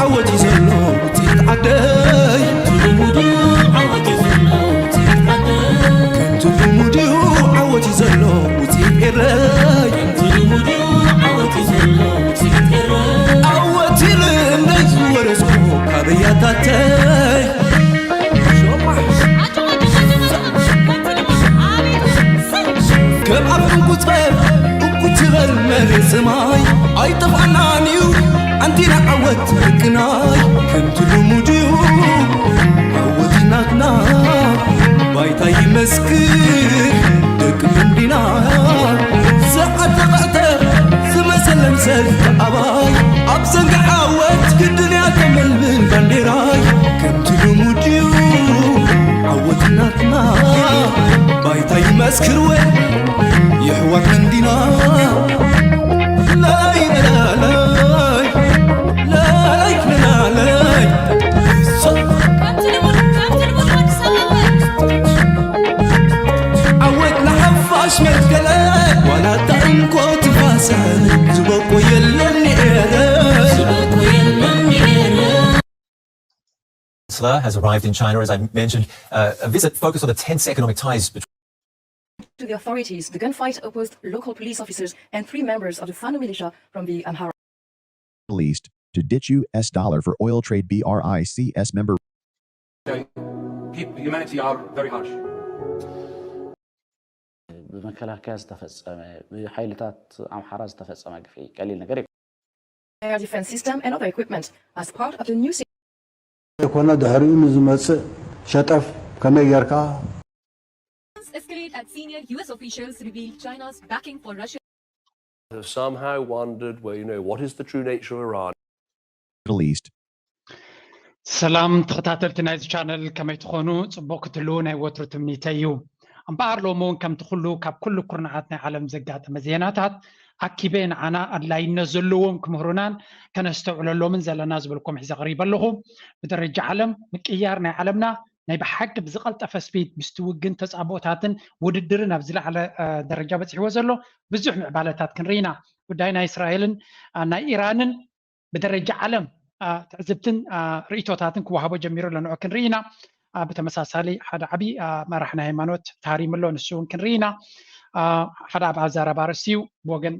ዓወት እዩ ዘሎ ውፅኢት ዓደይ፣ ከምቲ ልሙድ እዩ ዓወት እዩ ዘሎ ውፅኢት ዓደይ፣ ከምቲ ልሙድ እዩ ዓወት እዩ ዘሎ ውፅኢት ኤረይ፣ ከምቲ ልሙድ እዩ ዓወት እዩ ዘሎ ውፅኢት ኤረይ። ዓወት ኢሉ እምነይ ዝወረስኩ ካብ ኣያታተይ። ከም ኣብ ዕንቁፀ እኩ ትበል መሬት ሰማይ ኣይጠፍኣናን እዩ ኣንቲና ዓወት ሕቅናይ ከምቲ ልሙድ እዩ ዓወት ናትና ባይታ ይመስክር ደቂ መንዲና ዝዓተቐዕተ ዝመሰለን ሰልፊ ኣባይ ኣብ ዘንጊ ዓወት ግድን እያ ተመልምን ባንዴራይ ከምቲ ልሙድ እዩ ዓወት ናትና ባይታ ይመስክር እውን የሕዋት መንዲና ላላይ ላላይ ላላይ ላላይ ዓወት ንሓፋሽ መትከለ ዋላ እታ እንኮ ትፋሰ ዝበቆ የለን ንኤረ ዝበቆ የለን ንኤረ Chancellor has arrived in China, as I mentioned, uh, a visit focused on the tense economic ties between. To the authorities, the gunfight with local police officers and three members of the Fano militia from the Amhara. Middle East to ditch U S dollar for oil trade B R I C S member. People, humanity are very harsh. ብመከላከያ ዝተፈፀመ ብሓይልታት ኣምሓራ ዝተፈፀመ ግፍዒ ቀሊል ነገር ኣይኮነን። Air defense system and other equipment as part of the new የኮነ ድሕሪኡ ንዝመፅእ ሸጠፍ ከመይ ጌርካ Escalate as senior U S officials reveal China's backing for Russia. Have somehow wondered, well, you know, what is the true nature of Iran? Middle East. ሰላም ተኸታተልቲ ናይዚ ቻነል ከመይ ትኾኑ? ፅቡቕ ክትህልዉ ናይ ወትሩ ትምኒተይ እዩ። እምበኣር ሎሚ እውን ከምቲ ኩሉ ካብ ኩሉ ኩርናዓት ናይ ዓለም ዘጋጠመ ዜናታት ኣኪበ ንዓና ኣድላይነት ዘለዎም ክምህሩናን ከነስተውዕለሎምን ዘለና ዝበልኩም ሒዘ ቀሪበ ኣለኹ። ብደረጃ ዓለም ምቅያር ናይ ዓለምና ናይ ብሓቂ ብዝቐልጠፈ ስፒድ ምስቲ ውግን ተፃብኦታትን ውድድርን ኣብ ዝለዓለ ደረጃ በፂሕዎ ዘሎ ብዙሕ ምዕባለታት ክንርኢ ኢና። ጉዳይ ናይ እስራኤልን ናይ ኢራንን ብደረጃ ዓለም ትዕዝብትን ርእይቶታትን ክወሃቦ ጀሚሩ ኣሎ። ንዑ ክንርኢ ኢና። ብተመሳሳሊ ሓደ ዓብዪ መራሕ ናይ ሃይማኖት ተሃሪሙ ኣሎ። ንሱ እውን ክንርኢ ኢና። ሓደ ኣብ ኣዛረባ ርእሲ እዩ። ብወገን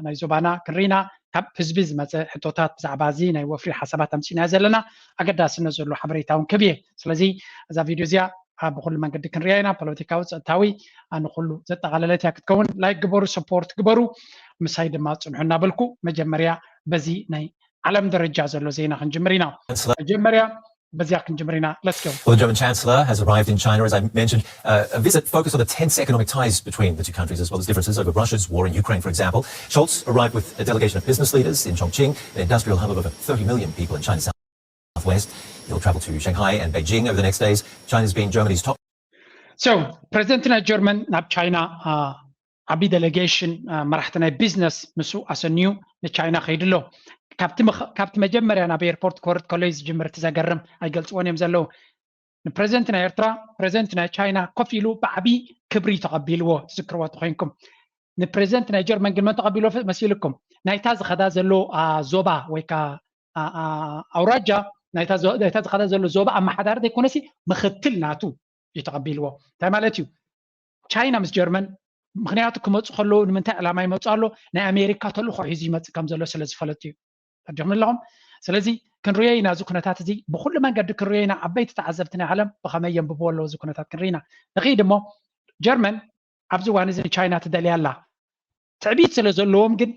ናይ ዞባና ክንርኢ ኢና። ካብ ህዝቢ ዝመፀ ሕቶታት ብዛዕባ እዚ ናይ ወፍሪ ሓሳባት ኣምፂእና ዘለና ኣገዳስነት ዘሎ ሓበሬታ እውን ክብ እየ። ስለዚ እዛ ቪድዮ እዚኣ ብኩሉ መንገዲ ክንሪኣ ኢና። ፖለቲካዊ፣ ፀጥታዊ ንኩሉ ዘጠቓለለት እያ ክትከውን። ላይክ ግበሩ፣ ሰፖርት ግበሩ፣ ምሳይ ድማ ፅንሑ እናበልኩ መጀመርያ በዚ ናይ ዓለም ደረጃ ዘሎ ዜና ክንጅምር ኢና። መጀመርያ በዚያ ክንጅምር ኢና። Let's go. Well, the German Chancellor has arrived in China, as I mentioned, uh, a visit focused on the tense economic ties between the two countries, as well as differences over Russia's war in Ukraine, for example. Scholz arrived with a delegation of business leaders in Chongqing, an industrial hub of over thirty million people in China's southwest. He'll travel to Shanghai and Beijing over the next days. China's been Germany's top So ፕሬዚደንት ናይ ጀርመን ናብ ቻይና ዓቢ ዴሌጌሽን መራሕቲ ናይ ቢዝነስ ምስኡ ኣሰንዩ ንቻይና ከይዱ ኣሎ። ካብቲ መጀመርያ ናብ ኤርፖርት ክወርድ ከሎ እዩ ዝጅምር። እቲ ዘገርም ኣይገልፅዎን እዮም ዘለዉ። ንፕሬዚደንት ናይ ኤርትራ፣ ፕሬዚደንት ናይ ቻይና ኮፍ ኢሉ ብዓቢ ክብሪ ተቐቢልዎ። ትዝክርዎ ተኮይንኩም። ንፕሬዚደንት ናይ ጀርመን ግን መን ተቐቢልዎ መሲልኩም? ናይታ ዝኸዳ ዘሎ ዞባ ወይ ከዓ ኣውራጃ ናይታ ዝኸዳ ዘሎ ዞባ ኣመሓዳሪ ዘይኮነሲ ምክትል ናቱ እዩ ተቐቢልዎ። እንታይ ማለት እዩ? ቻይና ምስ ጀርመን ምክንያቱ ክመፁ ከለዉ ንምንታይ ዕላማ ይመፁ ኣሎ? ናይ ኣሜሪካ ተልእኮ ሒዙ ይመፅእ ከም ዘሎ ስለ ዝፈለጡ እዩ። ተርዲኹም ኣለኹም። ስለዚ ክንሪኦ ኢና እዚ ኩነታት እዚ ብኩሉ መንገዲ ክንሪኦ ኢና። ዓበይቲ ተዓዘብቲ ናይ ዓለም ብኸመይ የንብብዎ ኣለዉ እዚ ኩነታት ክንርኢ ኢና። ንኽይድ እሞ ጀርመን ኣብዚ እዋን እዚ ንቻይና ትደልያ ኣላ። ትዕቢት ስለ ዘለዎም ግን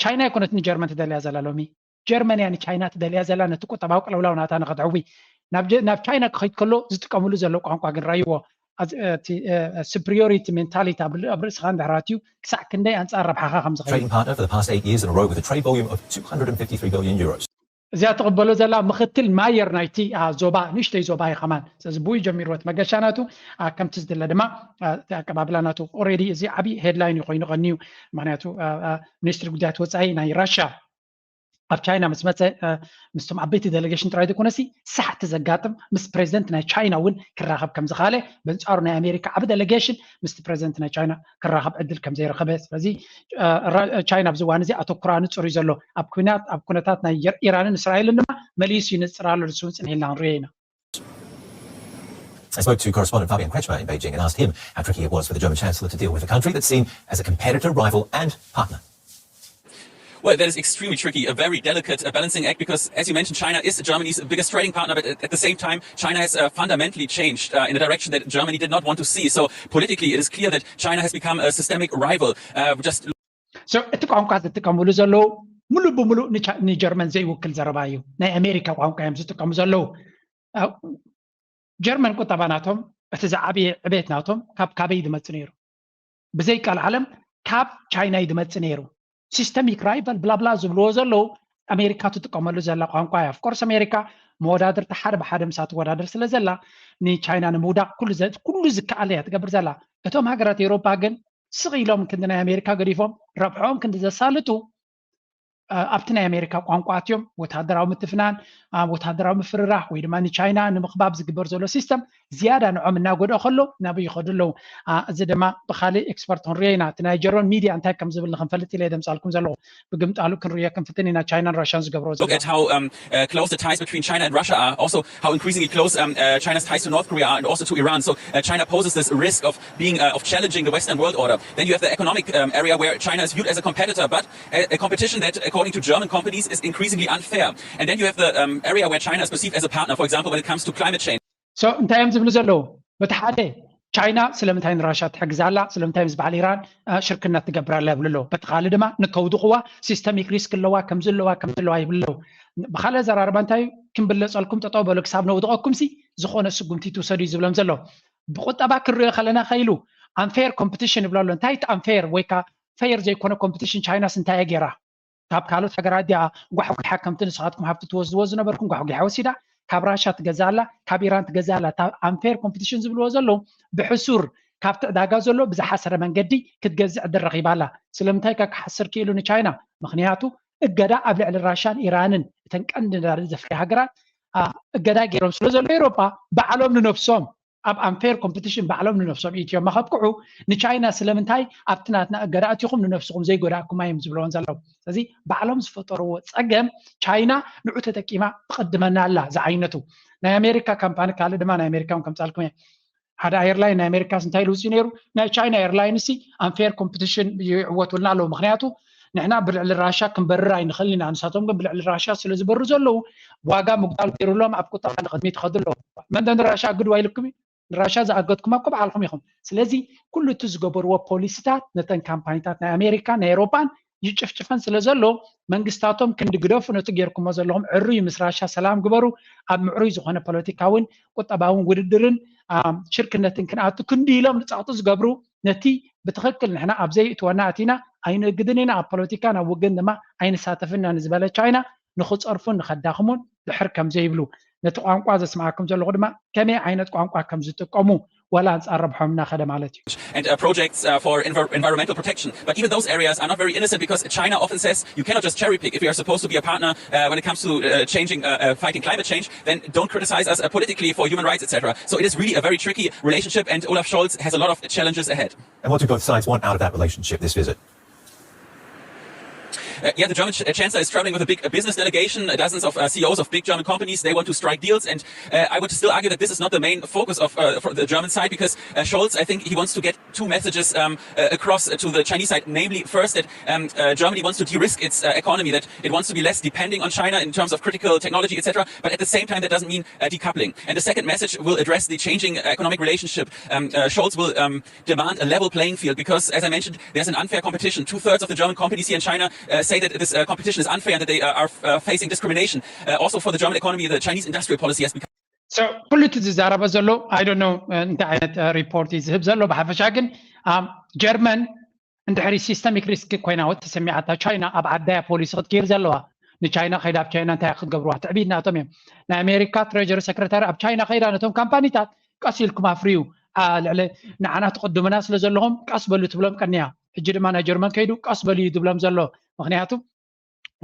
ቻይና ኣይኮነት ንጀርመን ትደልያ ዘላ ሎሚ። ጀርመን እያ ንቻይና ትደልያ ዘላ ነቲ ቁጠባዊ ቅልውላው ናታ ንኸተዕዊ። ናብ ቻይና ክኸይድ ከሎ ዝጥቀምሉ ዘሎ ቋንቋ ግን ራይዎ። Superiority mentality ኣብ ርእስኻ እንድሕር ኣትዩ ክሳዕ ክንደይ ኣንፃር ረብሓኻ ከም ዝኸይድ። Trading partner for the past eight years in a row with a trade volume of two hundred and fifty-three billion euros. እዚኣ ትቕበሎ ዘላ ምኽትል ማየር ናይቲ ዞባ ንእሽተይ ዞባ እዩ ከማን። ስለዚ ብኡ ጀሚርዎ እቲ መገሻ ናቱ። ከምቲ ዝድለ ድማ እቲ ኣቀባብላ ናቱ already እዚ ዓብዪ ሄድላይን እዩ ኮይኑ ቀንዩ። ምክንያቱ ሚኒስትሪ ጉዳያት ወፃኢ ናይ ራሻ ኣብ ቻይና ምስ መፀ ምስቶም ዓበይቲ ዴሌጌሽን ጥራይ ዘይኮነሲ ሳሕቲ ዘጋጥም ምስ ፕሬዚደንት ናይ ቻይና እውን ክራኸብ ከም ዝኻለ በንፃሩ ናይ ኣሜሪካ ዓቢ ዴሌጌሽን ምስቲ ፕሬዚደንት ናይ ቻይና ክራኸብ ዕድል ከም ዘይረኸበ። ስለዚ ቻይና ኣብዚ እዋን እዚ ኣተኩራ ንፁር እዩ ዘሎ ኣብ ኩናት ኣብ ኩነታት ናይ ኢራንን እስራኤልን ድማ መሊሱ ይንፅር ኣሎ። ንሱ እውን ፅንሕ ኢልና ክንሪኦ ኢና። I spoke to correspondent Fabian Kretschmer in Beijing and asked him how tricky it was for the German Chancellor to deal with a country that's seen as a competitor, rival, and partner. Well, that is extremely tricky, a very delicate uh, balancing act because, as you mentioned, China is Germany's biggest trading partner, but at, at the same time, China has uh, fundamentally changed uh, in a direction that Germany did not want to see. So politically, it is clear that China has become a systemic rival. Uh, just So እቲ ቋንቋ ዝጥቀምሉ ዘለዉ ሙሉእ ብሙሉእ ንቻ- ንጀርመን ዘይውክል ዘረባ እዩ። ናይ ኣሜሪካ ቋንቋ እዮም ዝጥቀሙ ዘለዉ። ጀርመን ቁጠባ ናቶም እቲ ዝዓበየ ዕቤት ናቶም ካብ ካበይ ዝመፅእ ነይሩ? ብዘይ ቃል ዓለም ካብ ቻይና እዩ ዝመፅእ ነይሩ። ሲስተሚክ ራይቫል ብላብላ ዝብልዎ ዘለዉ ኣሜሪካ ትጥቀመሉ ዘላ ቋንቋ እያ። ኦፍኮርስ ኣሜሪካ መወዳድርቲ ሓደ ብሓደ ምሳ ትወዳደር ስለ ዘላ ንቻይና ንምውዳቕ ኩሉ ዝከኣለ እያ ትገብር ዘላ። እቶም ሃገራት ኤውሮፓ ግን ስቕ ኢሎም ክንዲ ናይ ኣሜሪካ ገዲፎም ረብሖኦም ክንዲ ዘሳልጡ ኣብቲ ናይ ኣሜሪካ ቋንቋ ኣትዮም ወታደራዊ ምትፍናን፣ ወታደራዊ ምፍርራህ ወይ ድማ ንቻይና ንምኽባብ ዝግበር ዘሎ ሲስተም ዝያዳ ንዖም እናጎድኦ ከሎ ናበይ ይኸዱ ኣለዉ። እዚ ድማ ብካሊእ ኤክስፐርት ክንሪኦ ኢና። እቲ ናይ ጀርመን ሚድያ እንታይ ከም ዝብል ንክንፈልጥ ኢለ ደምፃልኩም ዘለኹ። ብግምጣሉ ክንሪኦ ክንፍትን ኢና ቻይናን ራሽያን ዝገብሮ look at how um, uh, close the ties between China and Russia are, also how increasingly close um, uh, China's ties to North Korea are, and also to Iran. So uh, China poses this risk of being uh, of challenging the Western world order. Then you have the economic um, area where China is viewed as a competitor, but a, a competition that, according to German companies, is increasingly unfair. And then you have the um, area where China is perceived as a partner, for example, when it comes to climate change. So እንታይ እዮም ዝብሉ ዘለዉ? በቲ ሓደ ቻይና ስለምንታይ ንራሻ ትሕግዝ ኣላ? ስለምንታይ ምስ በዓል ኢራን ሽርክነት ትገብር ኣላ ይብሉ ኣለዉ። በቲ ካልእ ድማ ንከውድቕዋ ሲስተሚክ ሪስክ ኣለዋ፣ ከምዚ ኣለዋ፣ ከምዚ ኣለዋ ይብሉ ኣለዉ። ብካልእ ኣዘራርባ እንታይ እዩ? ክንብለፀልኩም ጠጠው በሉ ክሳብ ነውድቐኩም ሲ ዝኾነ ስጉምቲ ትውሰዱ እዩ ዝብሎም ዘሎ። ብቁጠባ ክንሪኦ ከለና ከ ኢሉ ኣንፌር ኮምፒቲሽን ይብሎ ኣሎ። እንታይ እቲ ኣንፌር ወይ ከዓ ፌር ዘይኮነ ኮምፒቲሽን? ቻይናስ እንታይ እያ ገይራ? ካብ ካልኦት ሃገራት ዲኣ ጓሕጒሓ ከምቲ ንስኻትኩም ሃብቲ ትወስድዎ ዝነበርኩም ጓሕጒሓ ወሲዳ ካብ ራሻ ትገዝእ ኣላ፣ ካብ ኢራን ትገዝእ ኣላ። እታ ኣንፌር ኮምፒቲሽን ዝብልዎ ዘለዉ ብሕሱር ካብቲ ዕዳጋ ዘሎ ብዝሓሰረ መንገዲ ክትገዝእ ዕድል ረኺባ ኣላ። ስለምንታይ ከ ክሓስር ክኢሉ ንቻይና? ምኽንያቱ እገዳ ኣብ ልዕሊ ራሻን ኢራንን እተን ቀንዲ ነዳዲ ዘፍርያ ሃገራት እገዳ ገይሮም ስለ ዘሎ ኤውሮጳ ባዕሎም ንነብሶም ኣብ ኣንፌር ኮምፒቲሽን ባዕሎም ንነብሶም ኢትዮማ ከብቅዑ ንቻይና ስለምንታይ ኣብቲ ናትና እገዳ ኣቲኹም ንነብስኹም ዘይጎዳእኩማ እዮም ዝብለዎን ዘለዉ። ስለዚ ባዕሎም ዝፈጠርዎ ፀገም ቻይና ንዑ ተጠቂማ ትቐድመና ኣላ ዝዓይነቱ ናይ ኣሜሪካ ካምፓኒ ካልእ ድማ ናይ ኣሜሪካ እውን ከምፃልኩም እየ ሓደ ኤርላይን ናይ ኣሜሪካስ እንታይ ኢሉ ውፅኡ ነይሩ? ናይ ቻይና ኤርላይን ሲ ኣንፌር ኮምፒቲሽን ይዕወቱልና ኣለዉ። ምክንያቱ ንሕና ብልዕሊ ራሻ ክንበርር ኣይንኽእል ኢና፣ ንሳቶም ግን ብልዕሊ ራሻ ስለ ዝበሩ ዘለዉ ዋጋ ምጉዳል ገይሩሎም ኣብ ቁጠባ ንቕድሚት ይኸዱ ኣለዉ። መን ዶ ንራሻ ኣግድዋ ኢልኩም እዩ? ንራሻ ዝኣገድኩም እኮ ባዕልኹም ኢኹም። ስለዚ ኩሉ እቲ ዝገበርዎ ፖሊሲታት ነተን ካምፓኒታት ናይ ኣሜሪካ ናይ ኤሮፓን ይጭፍጭፈን ስለ ዘሎ መንግስታቶም ክንዲ ግደፉ ነቲ ጌርኩሞ ዘለኹም ዕሩይ ምስ ራሻ ሰላም ግበሩ ኣብ ምዕሩይ ዝኾነ ፖለቲካውን ቁጠባውን ውድድርን ሽርክነትን ክንኣቱ ክንዲ ኢሎም ንፀቕጢ ዝገብሩ ነቲ ብትኽክል ንሕና ኣብ ዘይእትወና ኣቲና ኣይንእግድን ኢና ኣብ ፖለቲካ ናብ ውግን ድማ ኣይንሳተፍን ኢና ንዝበለ ቻይና ንክፀርፉን ንከዳኽሙን ድሕር ከም ዘይብሉ ነቲ ቋንቋ ዘስምዓኩም ዘለኹ ድማ ከመይ ዓይነት ቋንቋ ከም ዝጥቀሙ ወላ ኣንፃር ረብሖም እናኸደ ማለት እዩ። and uh, projects uh, for envir- environmental protection. But even those areas are not very innocent because China often says you cannot just cherry pick if you are supposed to be a partner uh, when it comes to uh, changing, uh, uh, fighting climate change. Then don't criticize us uh, politically for human rights, et cetera. So it is really a very tricky relationship, and Olaf Scholz has a lot of challenges ahead. And what do both sides want out of that relationship, this visit? Uh, yeah, the German ch- uh, chancellor is traveling with a big uh, business delegation, uh, dozens of uh, C E Os of big German companies. They want to strike deals, and uh, I would still argue that this is not the main focus of uh, for the German side, because uh, Scholz, I think, he wants to get two messages um, uh, across uh, to the Chinese side. Namely, first, that um, uh, Germany wants to de-risk its uh, economy, that it wants to be less depending on China in terms of critical technology, et cetera. But at the same time, that doesn't mean uh, decoupling. And the second message will address the changing uh, economic relationship. Um, uh, Scholz will um, demand a level playing field because, as I mentioned, there's an unfair competition. Two thirds of the German companies here in China uh, say that this uh, competition is unfair and that they uh, are uh, facing discrimination. Uh, also, for the German economy, the Chinese industrial policy has become So ኩሉ እቲ ዝዛረበ ዘሎ I don't know እንታይ ዓይነት ሪፖርት እዩ ዝህብ ዘሎ። ብሓፈሻ ግን ጀርመን እንድሕሪ ሲስተሚክ ሪስክ ኮይና ተሰሚዓታ ቻይና ኣብ ዓዳያ ፖሊሲ ክትገይር ዘለዋ ንቻይና ከይዳ ኣብ ቻይና እንታይ ክትገብርዋ ትዕቢት ናቶም እዮም። ናይ ኣሜሪካ ትሬጀሪ ሰክረታሪ ኣብ ቻይና ከይዳ ነቶም ካምፓኒታት ቀስ ኢልኩም ኣፍርዩ ልዕሊ ንዓና ትቕድሙና ስለ ዘለኹም ቀስ በሉ ትብሎም ቀንያ። ሕጂ ድማ ናይ ጀርመን ከይዱ ቀስ በሉ እዩ ዝብሎም ዘሎ። ምክንያቱ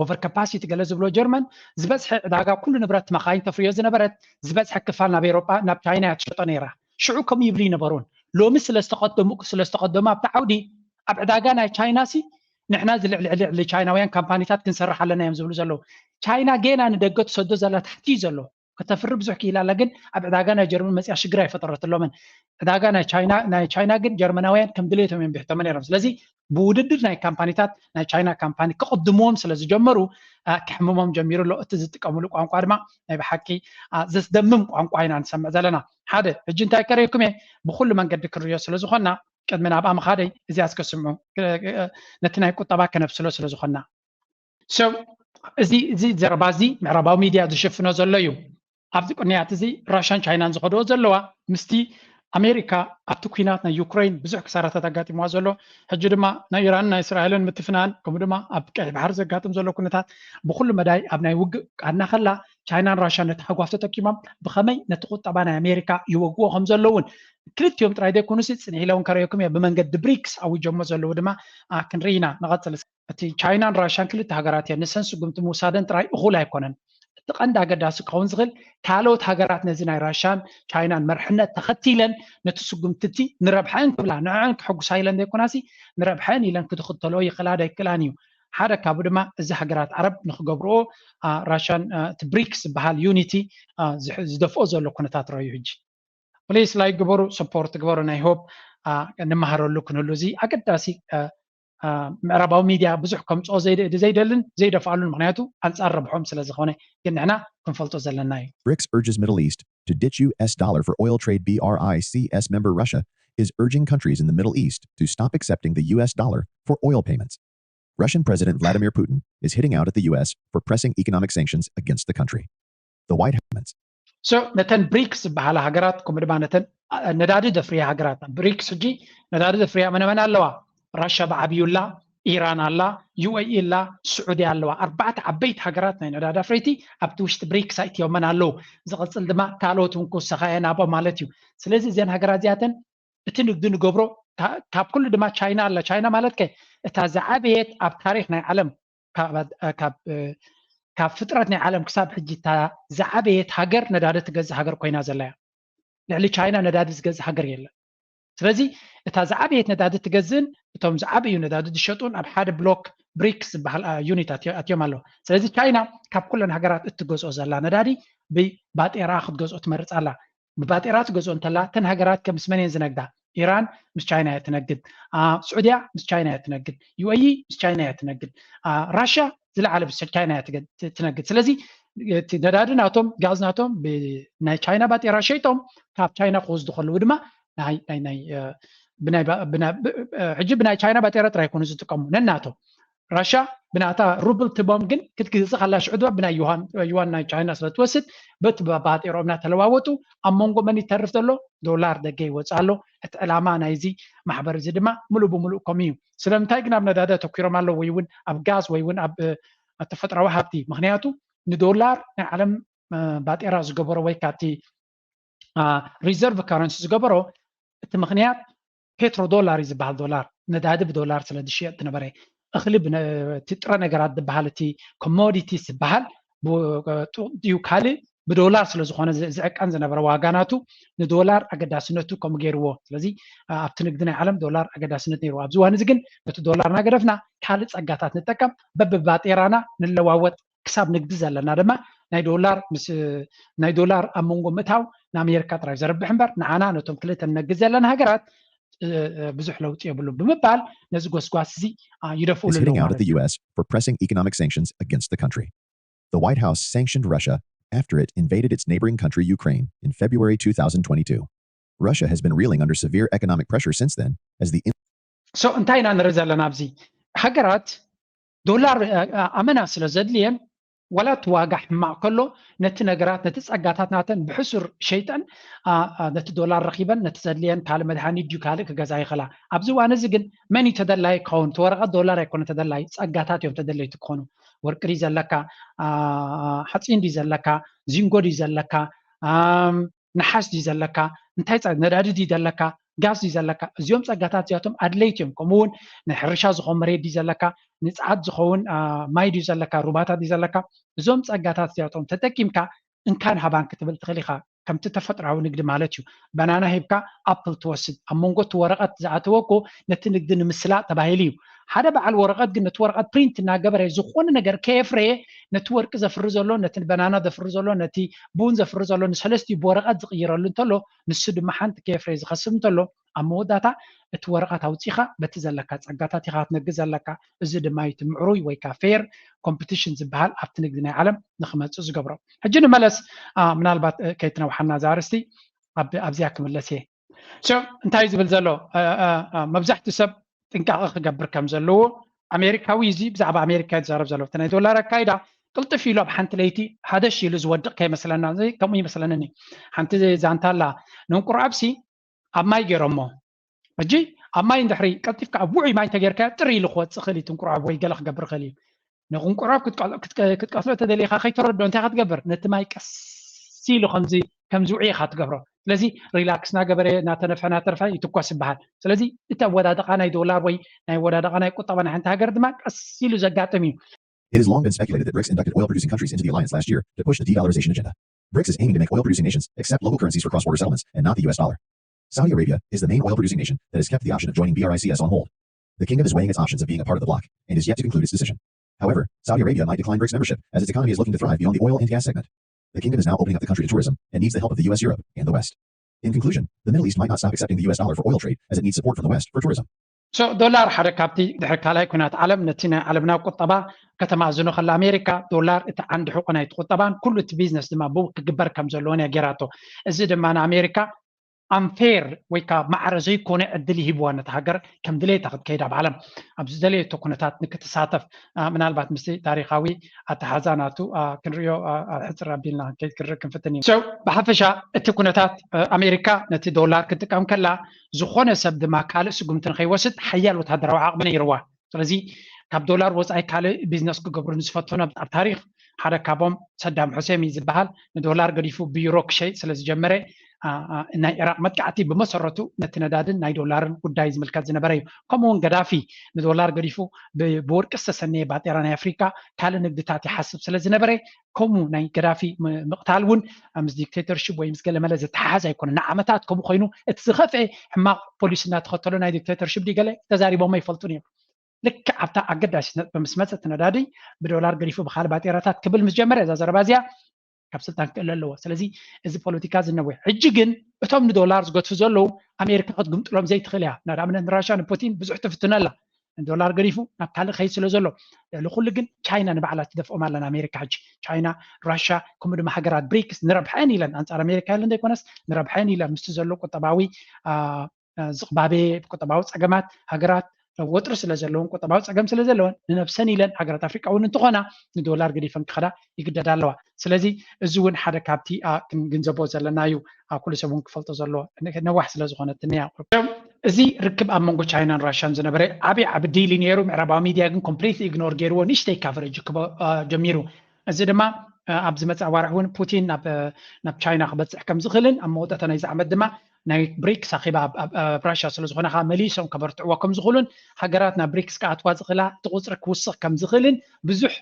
ኦቨር ካፓሲቲ ገለ ዝብሎ ጀርመን ዝበዝሐ ዕዳጋ ኩሉ ንብረት መኻይን ተፍርዮ ዝነበረት ዝበዝሐ ክፋል ናብ ኤሮጳ ናብ ቻይና እያ ትሸጦ ነይራ። ሽዑ ከምኡ ይብሉ ይነበሩን ሎሚ ስለዝተቐደሙ ስለዝተቐደሙ ኣብቲ ዓውዲ ኣብ ዕዳጋ ናይ ቻይና ሲ ንሕና እዚ ልዕሊ ልዕሊ ቻይናውያን ካምፓኒታት ክንሰርሕ ኣለና እዮም ዝብሉ ዘለዉ። ቻይና ጌና ንደገ ትሰዶ ዘላ ታሕቲ እዩ ዘሎ። ከተፍሪ ብዙሕ ክኢላ ኣላ፣ ግን ኣብ ዕዳጋ ናይ ጀርመን መፅያ ሽግር ኣይፈጠረትሎምን። ዕዳጋ ናይ ቻይና ናይ ቻይና ግን ጀርመናውያን ከም ድሌቶም እዮም ቢሕቶሞ ነይሮም። ስለዚ ብውድድር ናይ ካምፓኒታት ናይ ቻይና ካምፓኒ ክቕድምዎም ስለ ዝጀመሩ፣ አ፣ ክሕምሞም ጀሚሩ ኣሎ። እቲ ዝጥቀምሉ ቋንቋ ድማ ናይ ብሓቂ፣ አ፣ ዘስደምም ቋንቋ ኢና ንሰምዕ ዘለና። ሓደ፣ ሕጂ እንታይ ከርእየኩም እየ፣ ብኩሉ መንገዲ ክንርእዮ ስለ ዝኾንና፣ ቅድሚ ናብኣ ምኻደይ እዚኣ እስከ ስምዑ፣ እ፣ እ፣ ነቲ ናይ ቁጠባ ከነብስሎ ስለ ዝኾንና። So፣ እዚ፣ እዚ ዘረባ እዚ ምዕራባዊ ሚድያ ዝሽፍኖ ዘሎ እዩ። ኣብዚ ቅንያት እዚ ራሻን ቻይናን ዝኸድዎ ዘለዋ ምስቲ ኣሜሪካ ኣብቲ ኲናት ናይ ዩክሬን ብዙሕ ክሳራታት ኣጋጢምዋ ዘሎ፣ ሕጂ ድማ ናይ ኢራንን ናይ እስራኤልን ምትፍናን፣ ከምኡ ድማ ኣብ ቀይሕ ባሕሪ ዘጋጥም ዘሎ ኩነታት፣ ብኩሉ መዳይ ኣብ ናይ ውግእ ቃና ከላ፣ ቻይናን ራሻን ነቲ ሃጓፍ ተጠቂሞም ብኸመይ ነቲ ቁጠባ ናይ ኣሜሪካ ይወግዎ ከም ዘለውን፣ ክልቲኦም ጥራይ ዘይኮኑሲ፣ ጽንሕ ኢለ እውን ከርእየኩም እየ፣ ብመንገዲ ብሪክስ ኣዊጀሞ ዘለዉ ድማ፣ አ፣ ክንርኢ ኢና። ንቐጽል። እቲ ቻይናን ራሻን ክልተ ሃገራት እየን። ንሰን ስጉምቲ ምውሳደን ጥራይ እኹል ኣይኮነን። እቲ ቀንዲ ኣገዳሲ ክኸውን ዝኽእል፣ ካልኦት ሃገራት ነዚ ናይ ራሻን ቻይናን መርሕነት ተኸቲለን ነቲ ስጉምቲ እቲ ንረብሐን ክብላ፣ ንዕዐን ክሕጉሳ ኢለን ዘይኮናሲ፣ ንረብሐን ኢለን ክትኽተልኦ ይኽእላ ዶ ኣይክእላን እዩ። ሓደ ካብኡ ድማ እዚ ሃገራት ዓረብ ንክገብርኦ፣ አ፣ ራሻን፣ አ፣ እቲ ብሪክስ ዝበሃል ዩኒቲ፣ አ፣ ዝሕ-፣ ዝደፍኦ ዘሎ ኩነታት ረዩ ሕጂ። ፕሊስ ላይክ ግበሩ፣ ሰፖርት ግበሩ። ናይ ሆፕ፣ አ፣ እንመሃረሉ ክንህሉ እዚ ኣገዳሲ፣ አ፣ አ፣ ምዕራባዊ ሚድያ ብዙሕ ከምፅኦ ዘይደ-፣ ዘይደልን ዘይደፍኣሉን፣ ምክንያቱ ኣንፃር ረብሖም ስለ ዝኾነ፣ ግን ንሕና ክንፈልጦ ዘለና እዩ። BRICS urges Middle East to ditch U S dollar for oil trade. BRICS member Russia is urging countries in the Middle East to stop accepting the U S dollar for oil payments. Russian President Vladimir Putin is hitting out at the U S for pressing economic sanctions against the country. The White House comments. So፣ ነተን ብሪክስ ዝበሃላ ሃገራት፣ ከምኡ ድማ ነተን፣ አ፣ ነዳዲ ዘፍርያ ሃገራት፣ ብሪክስ ሕጂ ነዳዲ ዘፍርያ መነመን ኣለዋ? ራሻ ብዓብዩላ፣ ኢራን ኣላ፣ ዩ ኤ ኢ ኣላ፣ ስዑዲ ኣለዋ። ኣርባዕተ ዓበይቲ ሃገራት ናይ ነዳዲ ኣፍረይቲ ኣብቲ ውሽጢ ብሪክስ ኣይትዮመን ኣለዉ። ዝቕጽል ድማ ካልኦት እውን ክውሰኻ እየን ኣብኦም ማለት እዩ። ስለዚ እዘን ሃገራት እዚኣተን እቲ ንግዲ ንገብሮ፣ ካ-፣ ካብ ኩሉ ድማ ቻይና ኣላ። ቻይና ማለት ከ እታ ዝዓበየት ኣብ ታሪኽ ናይ ዓለም፣ ካብ፣ ካብ፣ እ፣ ካብ ፍጥረት ናይ ዓለም ክሳብ ሕጂ እታ ዝዓበየት ሃገር ነዳዲ ትገዝእ ሃገር ኮይና ዘላ እያ። ልዕሊ ቻይና ነዳዲ ዝገዝእ ሃገር የለን። ስለዚ እታ ዝዓበየት ነዳዲ ትገዝእን እቶም ዝዓበዩ ነዳዲ ዝሸጡን ኣብ ሓደ ብሎክ ብሪክስ ዝበሃል፣ አ፣ ዩኒት ኣትዮ-፣ ኣትዮም ኣለዉ። ስለዚ ቻይና ካብ ኩለን ሃገራት እትገዝኦ ዘላ ነዳዲ ብባጤራ ክትገዝኦ ትመርጽ ኣላ። ብባጤራ ትገዝኦ እንተላ፣ እተን ሃገራት ከም ምስ መን እየን ዝነግዳ? ኢራን ምስ ቻይና እያ ትነግድ። አ፣ ስዑድያ ምስ ቻይና እያ ትነግድ። ዩ ኤ ኢ ምስ ቻይና እያ ትነግድ። አ፣ ራሽያ ዝለዓለ ምስ ቻይና እያ ትገ-፣ ት-፣ ትነግድ። ስለዚ እቲ ነዳዲ ናቶም፣ ጋዝ ናቶም ብናይ ቻይና ባጤራ ሸይጦም ካብ ቻይና ክወስዱ ከለዉ ድማ ናይ፣ ናይ፣ ናይ፣ እ፣ ብናይ ባ-፣ ብና-፣ ብ-፣ እ፣ ሕጂ ብናይ ቻይና ባጤራ ጥራይ ይኮኑ ዝጥቀሙ፣ ነናቶም። ራሻ ብናታ ሩብል ትቦም ግን ክትግዝእ ከላ ሽዑ ድማ ብናይ ዩዋን፣ ዩዋን ናይ ቻይና ስለ ትወስድ በቲ ባ-፣ ባጤሮም እናተለዋወጡ ኣብ መንጎ መን ይተርፍ ዘሎ? ዶላር ደገ ይወፅእ ኣሎ። እቲ ዕላማ ናይዚ ማሕበር እዚ ድማ ምሉእ ብምሉእ ከምኡ እዩ። ስለምንታይ ግን ኣብ ነዳዲ ኣተኲሮም ኣለዉ ወይ እውን ኣብ ጋዝ ወይ እውን ኣብ፣ እ፣ ተፈጥራዊ ሃብቲ? ምክንያቱ ንዶላር ናይ ዓለም፣ እ፣ ባጤራ ዝገበሮ ወይ ካብቲ፣ አ፣ ሪዘርቭ ካረንሲ ዝገበሮ፣ እቲ ምክንያት ፔትሮ ዶላር እዩ ዝበሃል። ዶላር፣ ነዳዲ ብዶላር ስለ ዝሽየጥ ዝነበረ፣ እኽሊ ብነ-፣ እቲ ጥረ ነገራት ዝበሃል፣ እቲ ኮሞዲቲስ ዝበሃል ብ-፣ ጡ-፣ ድዩ ካልእ ብዶላር ስለ ዝኾነ ዝ-፣ ዝዕቀን ዝነበረ ዋጋ ናቱ፣ ንዶላር ኣገዳስነቱ ከምኡ ገይርዎ። ስለዚ፣ አ፣ ኣብቲ ንግዲ ናይ ዓለም ዶላር ኣገዳስነት ነይርዎ። ኣብዚ እዋን እዚ ግን ነቲ ዶላር እናገደፍና ካልእ ጸጋታት ንጠቀም፣ በብባጤራና ንለዋወጥ፣ ክሳብ ንግዲ ዘለና ድማ ናይ ዶላር ምስ፣ ናይ ዶላር ኣብ መንጎ ምእታው ንኣሜሪካ ጥራይ ዘርብሕ እምበር፣ ንዓና ነቶም ክልተ ንነግድ ዘለና ሃገራት፣ እ፣ እ፣ ብዙሕ ለውጢ የብሉን ብምባል ነዚ ጎስጓስ እዚ፣ አ፣ ይደፍኡሉ is ኣለዉ hitting out ማለት at the እዩ። U S for pressing economic sanctions against the country. The White House sanctioned Russia after it invaded its neighboring country Ukraine in February two thousand twenty-two. Russia has been reeling under severe economic pressure since then, as the in- So እንታይ ኢና ንርኢ ዘለና ኣብዚ? ሃገራት ዶላር፣ እ፣ እ፣ ኣመና ስለ ዘድልየን፣ ዋላ እቲ ዋጋ ሕማቕ ከሎ፣ ነቲ ነገራት፣ ነቲ ጸጋታት ናተን ብሕሱር ሸይጠን፣ አ፣ አ፣ ነቲ ዶላር ረኺበን፣ ነቲ ዘድልየን ካልእ መድሃኒት ድዩ ካልእ ክገዛ ይኽእላ። ኣብዚ እዋን እዚ ግን መን እዩ ተደላይ ክኸውን? እቲ ወረቐት ዶላር ኣይኮነ ተደላይ፣ ጸጋታት እዮም ተደለይቲ ክኾኑ። ወርቂ ድዩ ዘለካ? አ፣ ሓጺን ድዩ ዘለካ? ዚንጎ ድዩ ዘለካ? ኣም፣ ነሓስ ድዩ ዘለካ? እንታይ ጸ-፣ ነዳዲ ድዩ ዘለካ? ጋዝ ድዩ ዘለካ? እዚኦም ጸጋታት እዚኣቶም ኣድለይቲ እዮም። ከምኡ እውን ናይ ሕርሻ ዝኸውን መሬት ድዩ ዘለካ? ንጽዓት ዝኸውን፣ አ፣ ማይ ድዩ ዘለካ? ሩባታት ድዩ ዘለካ? እዞም ጸጋታት እዚኣቶም ተጠቂምካ እንካን ሃባን ክትብል ትኽእል ኢኻ። ከምቲ ተፈጥራዊ ንግዲ ማለት እዩ። ባናና ሂብካ ኣፕል ትወስድ። ኣብ መንጎ እቲ ወረቐት ዝኣተወ እኮ ነቲ ንግዲ ንምስላጥ ተባሂሉ እዩ። ሓደ በዓል ወረቐት ግን ነቲ ወረቐት ፕሪንት እናገበረ ዝኾነ ነገር ከየፍረየ ነቲ ወርቂ ዘፍሪ ዘሎ፣ ነቲ በናና ዘፍሪ ዘሎ፣ ነቲ ቡን ዘፍሪ ዘሎ ንሰለስቲኡ ብወረቐት ዝቕይረሉ እንተሎ፣ ንሱ ድማ ሓንቲ ከየፍረየ ዝኸስብ እንተሎ፣ ኣብ መወዳእታ እቲ ወረቐት ኣውፂኻ በቲ ዘለካ ፀጋታት ኢኻ ክትነግድ ዘለካ። እዚ ድማ እዩ እቲ ምዕሩይ ወይ ከዓ ፌር ኮምፒቲሽን ዝበሃል ኣብቲ ንግዲ ናይ ዓለም ንክመፅእ ዝገብሮ። ሕጂ ንመለስ፣ ምናልባት ከይትነውሓና እዛ ኣርእስቲ ኣብዚኣ ክምለስ እየ። እንታይ ዝብል ዘሎ? መብዛሕትኡ ሰብ ጥንቃቐ ክገብር ከም ዘለዎ፣ ኣሜሪካዊ እዚ ብዛዕባ ኣሜሪካ እዩ ዝዛረብ ዘሎ። እቲ ናይ ዶላር ኣካይዳ ቅልጥፍ ኢሉ ኣብ ሓንቲ ለይቲ ሃደሽ ኢሉ ዝወድቕ ከይመስለና። ከምኡ ይመስለንኒ። ሓንቲ ዛንታ ኣላ፣ ንእንቁርዓብሲ ኣብ ማይ ገይሮሞ። ሕጂ ኣብ ማይ እንድሕሪ ቀልጢፍካ ኣብ ውዑይ ማይ እንተጌርካዮ ጥር ኢሉ ክወፅእ ክእል እዩ። እቲ እንቁርዓብ ወይ ገለ ክገብር ክእል እዩ። ንእንቁርዓብ ክትቀትሎ ተደሊኻ ከይተረድኦ እንታይ ክትገብር? ነቲ ማይ ቀስ ኢሉ ከምዚ ከምዚ ውዑይ ኢኻ ትገብሮ። ስለዚ ሪላክስ እናገበረ እናተነፍሐ እናተነፍሐ ይትኮስ ይበሃል። ስለዚ እቲ ኣወዳድቓ ናይ ዶላር ወይ ናይ ኣወዳድቓ ናይ ቁጠባ ናይ ሓንቲ ሃገር ድማ ቀስ ኢሉ ዘጋጥም እዩ። It has long been speculated that BRICS inducted oil producing countries into the alliance last year to push the de-dollarization agenda. BRICS is aiming to make oil producing nations accept local currencies for cross-border settlements and not the U S dollar. Saudi Arabia is the main oil producing nation that has kept the option of joining BRICS on hold. The kingdom is weighing its options of being a part of the bloc and is yet to conclude its decision. However, Saudi Arabia might decline BRICS membership as its economy is looking to thrive beyond the oil and gas segment. The kingdom is now opening up the country to tourism and needs the help of the U S, Europe, and the West. In conclusion, the Middle East might not stop accepting the U S dollar for oil trade as it needs support from the West for tourism. So ዶላር ሓደ ካብቲ ድሕሪ ካልኣይ ኩናት ዓለም ነቲ ናይ ዓለምና ቁጠባ ከተማእዝኖ ከላ ኣሜሪካ ዶላር እቲ ዓንዲ ሕቆ ናይቲ ቁጠባን ኩሉ እቲ ቢዝነስ ድማ ብኡ ክግበር ከም ዘለዎን እያ ገይራቶ። እዚ ድማ ንኣሜሪካ ኣምፌር ወይ ከዓ ማዕረ ዘይኮነ ዕድል ይሂብዋ ነቲ ሃገር ከም ድሌታ ክትከይድ ኣብ ዓለም ኣብ ዝደለየቶ ኩነታት ንክትሳተፍ ምናልባት ምስቲ ታሪካዊ ኣተሓዛ ናቱ ክንሪኦ ሕፅር ኣቢልና ክንርኢ ክንፍትን እዩ። ብሓፈሻ እቲ ኩነታት ኣሜሪካ ነቲ ዶላር ክትጥቀም ከላ ዝኾነ ሰብ ድማ ካልእ ስጉምቲ ንከይወስድ ሓያል ወታደራዊ ዓቕሚ ነይርዋ። ስለዚ ካብ ዶላር ወፃኢ ካልእ ቢዝነስ ክገብሩ ንዝፈተኑ ኣብ ታሪክ ሓደ ካብኦም ሰዳም ሑሴን እዩ ዝበሃል። ንዶላር ገዲፉ ብዩሮ ክሸይጥ ስለዝጀመረ ናይ ኢራቅ መጥቃዕቲ ብመሰረቱ ነቲ ነዳድን ናይ ዶላርን ጉዳይ ዝምልከት ዝነበረ እዩ። ከምኡ እውን ገዳፊ ንዶላር ገዲፉ ብወርቂ ዝተሰነየ ባጤራ ናይ ኣፍሪካ ካልእ ንግድታት ይሓስብ ስለዝነበረ ከምኡ ናይ ገዳፊ ምቕታል እውን ምስ ዲክቴተርሽፕ ወይ ምስ ገለመለ ዝተሓሓዝ ኣይኮነ። ንዓመታት ከምኡ ኮይኑ እቲ ዝኸፍአ ሕማቕ ፖሊሲ እናተኸተሉ ናይ ዲክቴተርሽፕ ድዩ ገለ ተዛሪቦሞ ይፈልጡን እዮም። ልክዕ ኣብታ ኣገዳሲት ነጥቢ ምስ መፀ እቲ ነዳዲ ብዶላር ገዲፉ ብካልእ ባጤራታት ክብል ምስ ጀመረ እዛ ዘረባ እዚኣ ካብ ስልጣን ክእለ ኣለዎ። ስለዚ እዚ ፖለቲካ እዚ ነዊሕ። ሕጂ ግን እቶም ንዶላር ዝገድፉ ዘለዉ ኣሜሪካ ክትግምጥሎም ዘይትኽእል እያ። ንኣብነት ንራሻ ንፑቲን ብዙሕ ትፍትኖ ኣላ። ንዶላር ገዲፉ ናብ ካልእ ከይድ ስለ ዘሎ ልዕሊ ኩሉ ግን ቻይና ንባዕላ ትደፍኦም ኣላ ንኣሜሪካ። ሕጂ ቻይና፣ ራሻ ከምኡ ድማ ሃገራት ብሪክስ ንረብሐን ኢለን ኣንፃር ኣሜሪካ ኢለን ዘይኮነስ ንረብሐን ኢለን ምስቲ ዘሎ ቁጠባዊ ዝቕባቤ ቁጠባዊ ፀገማት ሃገራት ወጥሪ ስለ ዘለውን ቁጠባዊ ፀገም ስለ ዘለወን ንነብሰን ኢለን ሃገራት ኣፍሪቃ እውን እንትኾና ንዶላር ገዲፈን ክኸዳ ይግደዳ ኣለዋ። ስለዚ እዚ እውን ሓደ ካብቲ ክንግንዘቦ ዘለና እዩ። ኩሉ ሰብ እውን ክፈልጦ ዘለዎ ነዋሕ ስለ ዝኾነትኒ እያ። እዚ ርክብ ኣብ መንጎ ቻይናን ራሻን ዝነበረ ዓብዪ ዓቢ ዲል ነይሩ። ምዕራባዊ ሚድያ ግን ኮምፕሊትሊ ኢግኖር ገይርዎ ንእሽተይ ካቨሬጅ ክቦ ጀሚሩ። እዚ ድማ ኣብ ዝመፅእ ኣዋርሕ እውን ፑቲን ናብ ቻይና ክበፅሕ ከም ዝኽእልን ኣብ መወዳእታ ናይዚ ዓመት ድማ ናይ ብሪክስ ኣኼባ ኣብ ራሻ ስለ ዝኾነ ከዓ መሊሶም ከበርትዕዎ ከም ዝኽእሉን ሃገራት ናብ ብሪክስ ክኣትዋ ዝኽእላ እቲ ቁፅሪ ክውስኽ ከም ዝኽእልን ብዙሕ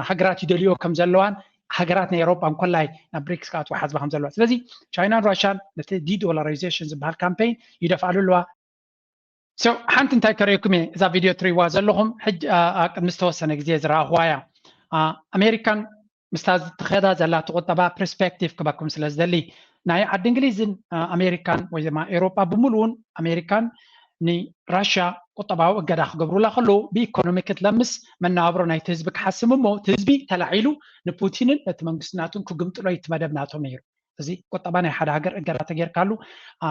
ሃገራት ይደልዮ ከም ዘለዋን ሃገራት ናይ ኤሮጳ እንኮላይ ናብ ብሪክስ ክኣትዋ ሓዝባ ከም ዘለዋ። ስለዚ ቻይናን ራሻን ነቲ ዲዶላራይዜሽን ዝበሃል ካምፔይን ይደፍኣሉ ኣለዋ። ሓንቲ እንታይ ከርእየኩም እየ፣ እዛ ቪድዮ ትሪእዋ ዘለኹም ሕጂ ቅድሚ ዝተወሰነ ግዜ ዝረኣኽዋ እያ። ኣሜሪካን ምስታ ትኸዳ ዘላ ቁጠባ ፐርስፔክቲቭ ክበኩም ስለ ዝደሊ ናይ ዓዲ እንግሊዝን ኣሜሪካን ወይ ድማ ኤሮጳ ብምሉኡን ኣሜሪካን ንራሻ ቁጠባዊ እገዳ ክገብሩላ ከለዉ ብኢኮኖሚ ክትለምስ መነባብሮ ናይቲ ህዝቢ ክሓስም እሞ እቲ ህዝቢ ተላዒሉ ንፑቲንን ነቲ መንግስቲ ናቱን ክግምጥሎ እዩ እቲ መደብ ናቶም ነይሩ። እዚ ቁጠባ ናይ ሓደ ሃገር እገዳ ተጌርካሉ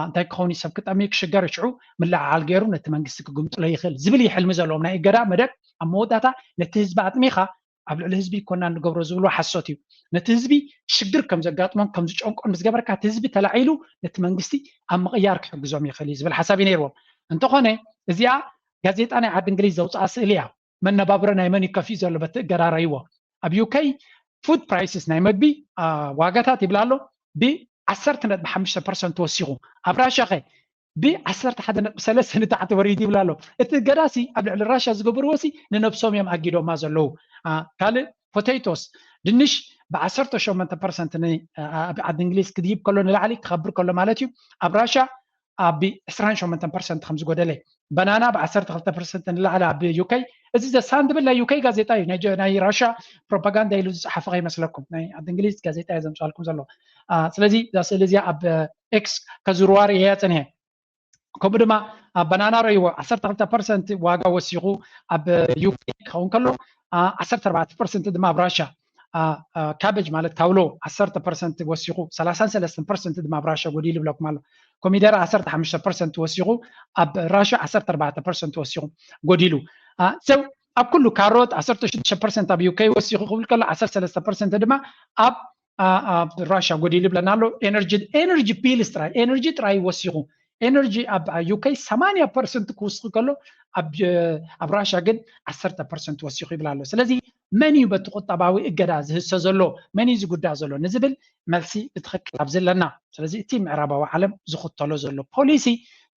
እንታይ ክኸውን እዩ ሰብ ክጠሚ ክሽገር ሽዑ ምልዕዓል ገይሩ ነቲ መንግስቲ ክግምጥሎ ይኽእል ዝብል እዩ ሕልሚ ዘለዎም ናይ እገዳ መደብ። ኣብ መወዳእታ ነቲ ህዝቢ ኣጥሚኻ ኣብ ልዕሊ ህዝቢ ይኮና ንገብሮ ዝብሎ ሓሶት እዩ። ነቲ ህዝቢ ሽግር ከም ዘጋጥሞን ከም ዝጨንቆን ምስ ገበርካ እቲ ህዝቢ ተላዒሉ ነቲ መንግስቲ ኣብ ምቕያር ክሕግዞም ይኽእል እዩ ዝብል ሓሳብ እዩ ነይርዎም። እንተኾነ እዚኣ ጋዜጣ ናይ ዓዲ እንግሊዝ ዘውፅኣ ስእሊ እያ። መነባብሮ ናይ መን ይከፍዩ ዘሎ በቲ እገዳ ረይዎ ኣብ ዩከይ ፉድ ፕራይስስ ናይ መግቢ ዋጋታት ይብላ ኣሎ ብዓሰርተ ነጥቢ ሓሙሽተ ፐርሰንት ተወሲኹ። ኣብ ራሻ ኸ ብዓሰርተ ሓደ ነጥቢ ሰለስተ ንታሕቲ ወሪዱ ይብላ ኣሎ። እቲ እገዳሲ ኣብ ልዕሊ ራሻ ዝገበርዎሲ ንነብሶም እዮም ኣጊዶማ ዘለዉ። ካልእ ፖቴቶስ ድንሽ ብዓሰርተ ሸሞንተ ፐርሰንት ኣብ ዓዲ እንግሊዝ ክድይብ ከሎ ንላዕሊ ክኸብር ከሎ ማለት እዩ። ኣብ ራሻ ኣብ ዕስራን ሸሞንተን ፐርሰንት ከም ዝጎደለ፣ በናና ብ ዓሰርተ ክልተ ፐርሰንት ንላዕሊ ኣብ ዩከይ። እዚ ዘሳንድብል ናይ ዩከይ ጋዜጣ እዩ፣ ናይ ጀ- ናይ ራሻ ፕሮፓጋንዳ ኢሉ ዝፀሓፈ ከይመስለኩም፣ ናይ ዓዲ እንግሊዝ ጋዜጣ እየ ዘምፃልኩም ዘሎ። ስለዚ እዛ ስእሊ እዚኣ ኣብ ኤክስ ከዝርዋር እየ ፅንሄ። ከምኡ ድማ ኣብ በናና ረይዎ ዓሰርተ ክልተ ፐርሰንት ዋጋ ወሲኹ፣ ኣብ ዩኬ ክኸውን ከሎ ዓሰርተ ኣርባዕተ ፐርሰንት ድማ ኣብ ራሻ። ካበጅ ማለት ካውሎ ዓሰርተ ፐርሰንት ወሲኹ፣ ሰላሳን ሰለስተን ፐርሰንት ድማ ኣብ ራሻ ጎዲሉ ይብለኩም ኣሎ። ኮሚደረ ዓሰርተ ሓሙሽተ ፐርሰንት ወሲኹ፣ ኣብ ራሻ ዓሰርተ ኣርባዕተ ፐርሰንት ወሲኹ ጎዲሉ። ሰው ኣብ ኩሉ ካሮት ዓሰርተ ሽዱሽተ ፐርሰንት ኣብ ዩኬ ወሲኹ ክብል ከሎ ዓሰርተ ሰለስተ ፐርሰንት ድማ ኣብ ኣብ ራሻ ጎዲሉ ይብለና ኣሎ። ኤነርጂ ኤነርጂ ቢልስ ጥራይ ኤነርጂ ጥራይ ወሲኹ ኤነርጂ ኣብ ዩኬ ሰማንያ ፐርሰንት ክውስኽ ከሎ ኣብ ራሻ ግን ዓሰርተ ፐርሰንት ወሲኹ ይብል ኣሎ። ስለዚ መን እዩ በቲ ቁጠባዊ እገዳ ዝህሰ ዘሎ? መን እዩ ዝጉዳእ ዘሎ ንዝብል መልሲ ብትኽክል ኣብዚ ኣለና። ስለዚ እቲ ምዕራባዊ ዓለም ዝኽተሎ ዘሎ ፖሊሲ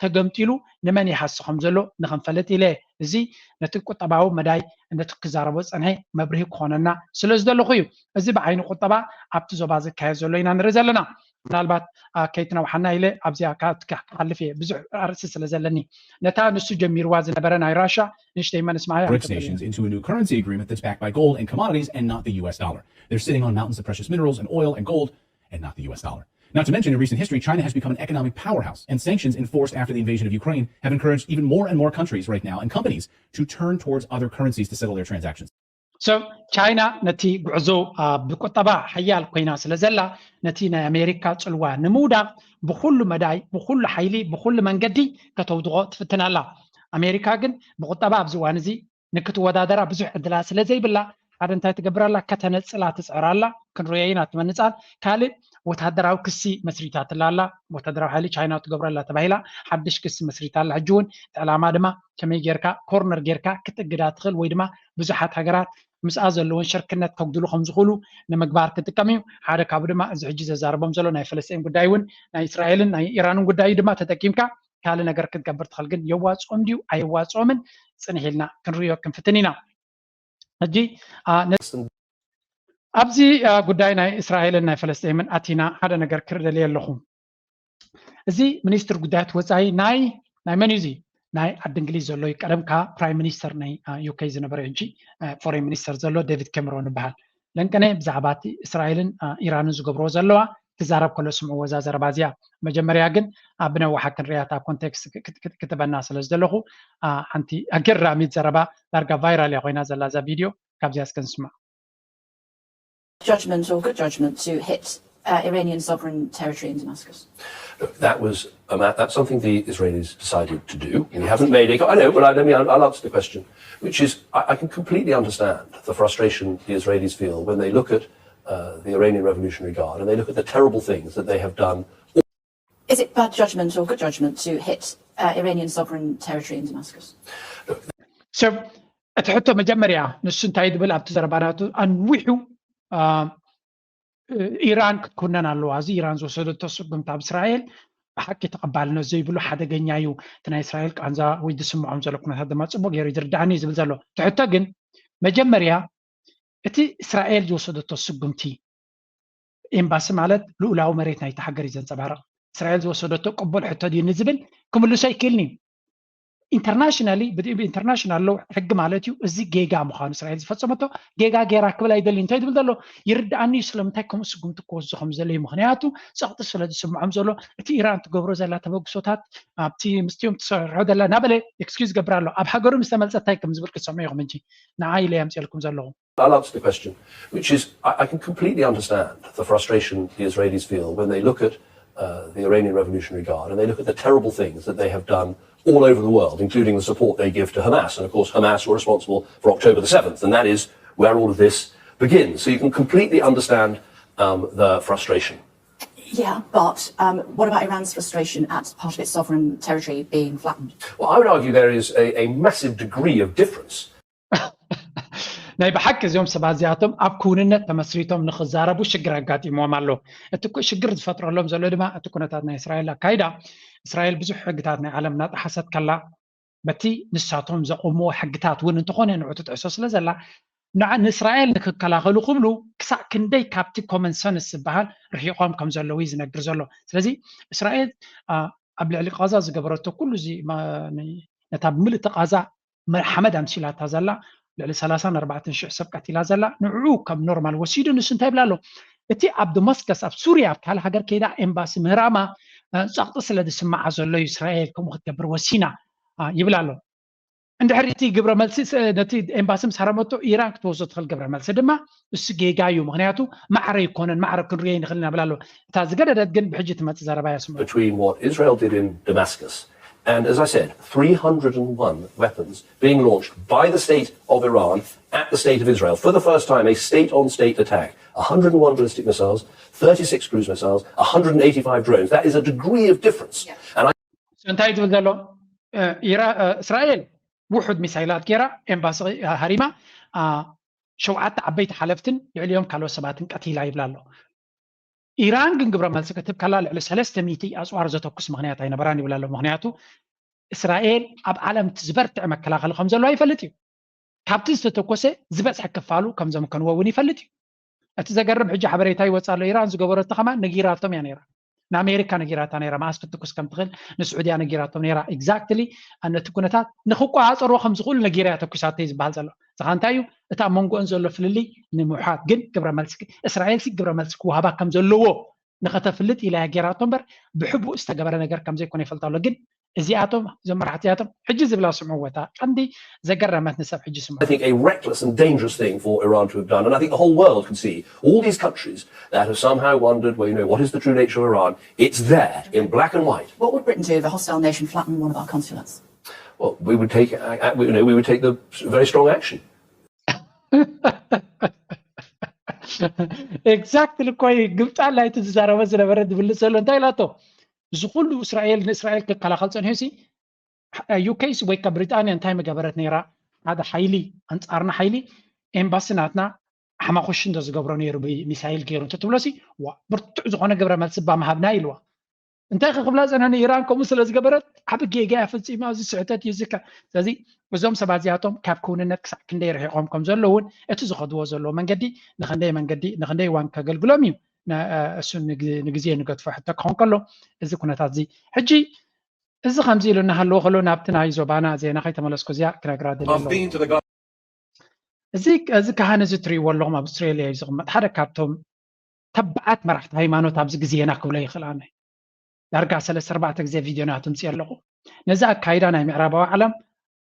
ተገምጢሉ ንመን ይሃሲ ከም ዘሎ ንኽንፈልጥ ኢለ እዚ ነቲ ቁጠባዊ መዳይ ነቲ ክዛረቦ ዝጸንሐ መብርሂ ክኾነና ስለ ዝደለኹ እዩ። እዚ ብዓይኒ ቁጠባ ኣብቲ ዞባ ዝካየድ ዘሎ ኢና ንርኢ ዘለና። ምናልባት ከይትነውሓና ኢለ ኣብዚኣ ክሓልፍ እየ፣ ብዙሕ ኣርእስቲ ስለ ዘለኒ። ነታ ንሱ ጀሚርዋ ዝነበረ ናይ ራሻ ንእሽተይ መንስማያ። BRICS nations into a new currency agreement that's backed by gold and commodities and not the U S dollar. They're sitting on mountains of precious minerals and oil and gold and not the U S dollar. Not to mention, in recent history, China has become an economic powerhouse, and sanctions enforced after the invasion of Ukraine have encouraged even more and more countries right now and companies to turn towards other currencies to settle their transactions. So ቻይና ነቲ ጉዕዞ ብቁጠባ ሓያል ኮይና ስለ ዘላ ነቲ ናይ ኣሜሪካ ጽልዋ ንምውዳቕ ብኩሉ መዳይ ብኩሉ ሓይሊ ብኩሉ መንገዲ ከተውድቖ ትፍትን ኣላ። ኣሜሪካ ግን ብቁጠባ ኣብዚ እዋን እዚ ንክትወዳደራ ብዙሕ ዕድላት ስለ ዘይብላ ሓደ እንታይ ትገብር ኣላ? ከተነጽላ ትጽዕር ኣላ። ክንሪኦ ኢና እቲ መንጻል። ካልእ ወታደራዊ ክሲ መስሪታትላ ኣላ። ወታደራዊ ሓይሊ ቻይና ትገብረላ ተባሂላ ሓድሽ ክሲ መስሪታ ኣላ። ሕጂ እውን እቲ ዕላማ ድማ ከመይ ጌርካ ኮርነር ጌርካ ክትእግዳ ትኽእል ወይ ድማ ብዙሓት ሃገራት ምስኣ ዘለዎን ሽርክነት ከጉድሉ ከም ዝኽእሉ ንምግባር ክጥቀም እዩ። ሓደ ካብኡ ድማ እዚ ሕጂ ዘዛርቦም ዘሎ ናይ ፈለስጢን ጉዳይ እውን ናይ እስራኤልን ናይ ኢራንን ጉዳይ እዩ ድማ ተጠቂምካ ካልእ ነገር ክትገብር ትኽእል። ግን የዋፅኦም ድዩ ኣየዋፅኦምን ፅንሕ ኢልና ክንሪኦ ክንፍትን ኢና። ሕጂ ኣብዚ ጉዳይ ናይ እስራኤልን ናይ ፈለስጢምን ኣቲና ሓደ ነገር ክርኢ ደልየ ኣለኹ። እዚ ሚኒስትር ጉዳያት ወፃኢ ናይ ናይ መን እዩ? እዚ ናይ ዓዲ እንግሊዝ ዘሎ እዩ። ቀደም ከዓ ፕራይም ሚኒስተር ናይ ዩኬ ዝነበረ ሕጂ ፎሬን ሚኒስተር ዘሎ ዴቪድ ካሜሮን ይበሃል። ለንቀነ ብዛዕባ እቲ እስራኤልን ኢራንን ዝገብርዎ ዘለዋ ክዛረብ ከሎ ስምዕዎ እዛ ዘረባ እዚኣ። መጀመርያ ግን ኣብ ብነዋሓ ክንሪኣታ ኮንቴክስት ክትበና ስለ ዝደለኹ ሓንቲ ኣገራሚት ዘረባ ዳርጋ ቫይራል እያ ኮይና ዘላ እዛ ቪድዮ። ካብዚኣ እስከ ንስማዕ። Judgment or good judgment to hit uh, Iranian sovereign territory in Damascus? That was um, that's something the Israelis decided to do. We haven't made it. I know, but I, let me. I'll answer the question, which is I, I can completely understand the frustration the Israelis feel when they look at uh, the Iranian Revolutionary Guard and they look at the terrible things that they have done. Is it bad judgment or good judgment to hit uh, Iranian sovereign territory in Damascus? So እቲ ሕቶ መጀመርያ ንሱ እንታይ ዝብል ኣብቲ ዘረባናቱ ኣንዊሑ ኢራን ክትኩነን ኣለዋ። እዚ ኢራን ዝወሰደቶ ስጉምቲ ኣብ እስራኤል ብሓቂ ተቐባልነት ዘይብሉ ሓደገኛ እዩ። እቲ ናይ እስራኤል ቃንዛ ወይ ዝስምዖም ዘሎ ኩነታት ድማ ፅቡቅ ገይሩ ዝርዳእኒ እዩ ዝብል ዘሎ። እቲ ሕቶ ግን መጀመርያ እቲ እስራኤል ዝወሰደቶ ስጉምቲ ኤምባሲ ማለት ልኡላዊ መሬት ናይቲ ሃገር እዩ ዘንፀባርቕ። እስራኤል ዝወሰደቶ ቅቡል ሕቶ ድዩ ንዝብል ክምልሶ ኣይክእልን እዩ። ኢንተርናሽናሊ ብኢንተርናሽናል ሎው ሕጊ ማለት እዩ እዚ ጌጋ ምዃኑ እስራኤል ዝፈፀመቶ ጌጋ ጌራ ክብል ኣይደልን። እንታይ ዝብል ዘሎ ይርድኣኒ እዩ ስለምንታይ ከምኡ ስጉምቲ ክወስዱ ከም ዘለዩ። ምክንያቱ ፀቕጢ ስለ ዝስምዖም ዘሎ እቲ ኢራን ትገብሮ ዘላ ተበግሶታት ኣብቲ ምስቲኦም ትሰርሖ ዘላ እናበለ ኤክስኪውዝ ገብር ኣሎ። ኣብ ሃገሩ ምስ ተመልፀ እንታይ ከም ዝብል ክትሰምዑ ኢኹም እንጂ ንዓ ኢለ የምፅልኩም ዘለኹ። I'll answer the question, which is I, I can completely understand the frustration the Israelis feel when they look at uh, the Iranian Revolutionary Guard and they look at the terrible things that they have done all over the world, including the support they give to Hamas. And of course, Hamas were responsible for October the seventh, and that is where all of this begins. So you can completely understand um, the frustration. Yeah, but um, what about Iran's frustration at part of its sovereign territory being flattened? Well, I would argue there is a, a massive degree of difference. ናይ ብሓቂ እዚኦም ሰባት እዚኣቶም ኣብ ክውንነት ተመስሪቶም ንክዛረቡ ሽግር ኣጋጢምዎም ኣሎ። እቲ ሽግር ዝፈጥረሎም ዘሎ ድማ እቲ ኩነታት ናይ እስራኤል ኣካይዳ። እስራኤል ብዙሕ ሕግታት ናይ ዓለም እናጠሓሰት ከላ በቲ ንሳቶም ዘቆምዎ ሕግታት እውን እንተኾነ ንዑ ትጥሕሶ ስለ ዘላ ንእስራኤል ንክከላኸሉ ክብሉ ክሳዕ ክንደይ ካብቲ ኮመን ሰንስ ዝበሃል ርሒቆም ከም ዘለዉ እዩ ዝነግር ዘሎ። ስለዚ እስራኤል ኣብ ልዕሊ ቃዛ ዝገበረቶ ኩሉ እዚ ነታ ብምልእቲ ቃዛ ሓመድ ኣምሲላታ ዘላ ልዕሊ ሰላሳን ኣርባዕተን ሽሕ ሰብ ቀቲላ ዘላ ንዕኡ ከም ኖርማል ወሲዱ ንሱ እንታይ ይብላ ኣሎ? እቲ ኣብ ደማስከስ ኣብ ሱርያ ኣብ ካልእ ሃገር ከይዳ ኤምባሲ ምህራማ ጸቕጢ ስለ ዝስምዓ ዘሎ እዩ እስራኤል ከምኡ ክትገብር ወሲና ይብል ኣሎ። እንድሕሪ እቲ ግብረ መልሲ ነቲ ኤምባሲ ምስ ሃረመቶ ኢራን ክትወስዶ ትኽእል ግብረ መልሲ ድማ እሱ ጌጋ እዩ። ምክንያቱ ማዕረ ይኮነን ማዕረ ክንሪኦ ንኽእል ኢና ብላ ኣሎ። እታ ዝገደደት ግን ብሕጂ ትመፅእ ዘረባ እያ ስምዑ። between what Israel did in Damascus and, as I said, three hundred and one weapons being launched by the state of Iran at the state of Israel. For the first time, a state-on-state attack. one hundred and one ballistic missiles, thirty-six cruise missiles, one hundred and eighty-five drones. That is a degree of difference. And I እንታይ ትብል ዘሎ? እስራኤል ውሑድ ሚሳይላት ገይራ ኤምባሲ ሃሪማ ሸውዓተ ዓበይቲ ሓለፍትን ልዕሊኦም ካልኦት ሰባትን ቀቲላ ይብላ ኣሎ። ኢራን ግን ግብረ መልሲ ክትብ ከላ ልዕሊ ሰለስተ ሚእቲ ኣፅዋር ዘተኩስ ምክንያት ኣይነበራን ይብላ ኣሎ። ምክንያቱ እስራኤል ኣብ ዓለም ዝበርትዐ መከላኸሊ ከም ዘለዋ ይፈልጥ እዩ። ካብቲ ዝተተኮሰ ዝበዝሐ ክፋሉ ከም ዘምከንዎ እውን ይፈልጥ እዩ። እቲ ዘገርም ሕጂ ሓበሬታ ይወፅእ ኣሎ። ኢራን ዝገበረቶ ከማን ነጊራቶም እያ ነይራ። ንኣሜሪካ ነጊራታ ነይራ መኣስ ክትትኩስ ከም ትኽእል ንስዑድያ ነጊራቶም ነይራ። exactly ነቲ ኩነታት ንክቆፃፀርዎ ከም ዝኽእሉ ነጊራ እያ ተኩሳቶ እዩ ዝበሃል ዘሎ። እዚ ከዓ እንታይ እዩ? እቲ ኣብ መንጎኦን ዘሎ ፍልልይ ንምውሓድ ግን ግብረ መልሲ እስራኤል ሲ ግብረ መልሲ ክወሃባ ከም ዘለዎ ንኸተፍልጥ ኢላ እያ ገይራቶ እምበር ብሕቡእ ዝተገበረ ነገር ከም ዘይኮነ ይፈልጥ ኣሎ። ግን እዚኣቶም እዞም መራሕቲ እዚኣቶም ሕጂ ዝብላ ስምዕዎ እታ ቀንዲ ዘገረመት ንሰብ ሕጂ ስምዑ። I think a reckless and dangerous thing for Iran to have done, and I think the whole world can see all these countries that have somehow wondered, well, you know, what is the true nature of Iran? It's there in black and white. What would Britain do if a hostile nation flattened one of our consulate? Well, we would take, uh, uh, we, you know, we would take the very strong action. Exactly እኮ እዩ። ግብጣን ናይቲ ዝዛረበ ዝነበረ ዝብልፅ ዘሎ እንታይ ኢላቶ? እዚ ኩሉ እስራኤል ንእስራኤል ክከላኸል ፀኒሑ ሲ ዩኬስ ወይ ከ ብሪጣንያ እንታይ ምገበረት ነይራ? ሓደ ሓይሊ ኣንፃርና ሓይሊ ኤምባሲ ናትና ሓማኹሽ እንዶ ዝገብሮ ነይሩ ብሚሳይል ገይሩ እንተትብሎ ሲ ዋ ብርቱዕ ዝኾነ ግብረ መልሲ ባ ምሃብና ኢልዋ። እንታይ ክብላ ፀንሐ ንኢራን ከምኡ ስለ ዝገበረት ዓብ ጌጋ እያ ፈፂማ። እዚ ስሕተት እዩ ዝካ ስለዚ እዞም ሰባት እዚኣቶም ካብ ክውንነት ክሳዕ ክንደይ ርሒቆም ከም ዘለውን እቲ ዝኸድዎ ዘለዎ መንገዲ ንክንደይ መንገዲ ንክንደይ እዋን ከገልግሎም እዩ። እሱ ንግዜ ንገድፎ ሕቶ ክኸውን ከሎ እዚ ኩነታት እዚ ሕጂ እዚ ከምዚ ኢሉ እናሃለዎ ከሎ ናብቲ ናይ ዞባና ዜና ከይተመለስኩ እዚኣ ክነግራ ደሊ ኣለዎ። እዚ እዚ ካህን እዚ ትሪእዎ ኣለኹም ኣብ ኣውስትሬልያ እዩ ዝቕመጥ ሓደ ካብቶም ተባዓት መራሕቲ ሃይማኖት ኣብዚ ግዜና ክብሎ ይኽእል ኣነ ዳርጋ ሰለስተ ኣርባዕተ ግዜ ቪድዮ ናቱ ምፅእ ኣለኹ። ነዚ ኣካይዳ ናይ ምዕራባዊ ዓለም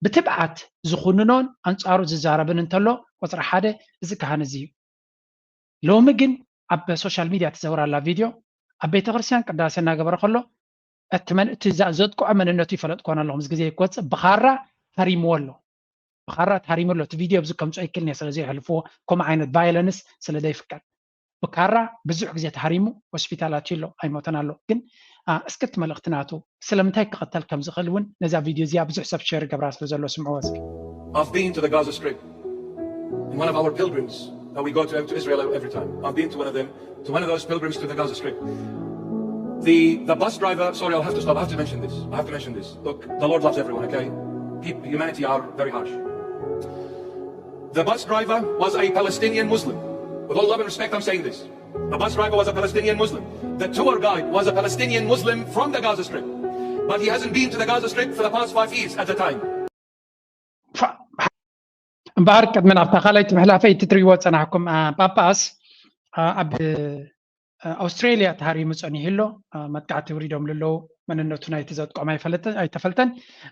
ብትብዓት ዝኹንኖን ኣንፃሩ ዝዛረብን እንተሎ ቁፅሪ ሓደ እዚ ካህን እዚ እዩ። ሎሚ ግን ኣብ ሶሻል ሚድያ ትዘውር ኣላ ቪድዮ ኣብ ቤተክርስትያን ቅዳሴ እናገበረ ከሎ እቲ መን እቲ ዘጥቅዖ መንነቱ ይፈለጥኮን ኣለኹ ምስ ግዜ ክወፅእ ብኻራ ሃሪምዎ ኣሎ። ብካራ ተሃሪሙ ኣሎ እቲ ቪድዮ ኣብዚ ከምፅኦ ይክእል እየ ስለ ዘየሕልፍዎ ከምኡ ዓይነት ቫይለንስ ስለ ዘይፍቀድ ብካራ ብዙሕ ግዜ ተሃሪሙ ሆስፒታል ኣትዩ ኣሎ ኣይሞተን ኣሎ ግን እስክቲ መልእክቲ ናቱ ስለምንታይ ክቐተል ከም ዝኽእል እውን ነዛ ቪድዮ እዚኣ ብዙሕ ሰብ ሸር ገብራ ስለ ዘሎ ስምዕዎ እስኪ I've been to the Gaza Strip in one of our pilgrims that we go to, to Israel every time. I've been to one of them, to one of those pilgrims to the Gaza Strip. The, the bus driver, sorry, I'll have to stop. I have to mention this. I have to mention this. Look, the Lord loves everyone, okay? People, humanity are very harsh. The bus driver was a Palestinian Muslim. With all love and respect, I'm saying this. The bus driver was a Palestinian Muslim. The tour guide was a Palestinian Muslim from the Gaza Strip. But he hasn't been to the Gaza Strip for the past five years at the time. እምበኣር ቅድሚ ናብታ ካልኣይቲ ምሕላፈይ እቲ ትሪእዎ ዝፀናሕኩም ጳጳስ ኣብ ኣውስትሬልያ ተሃሪሙ ፀኒሑ ኣሎ። መጥቃዕቲ ውሪዶምሉ ኣለዉ። መንነቱ ናይቲ ዘጥቆም ኣይተፈልጠን።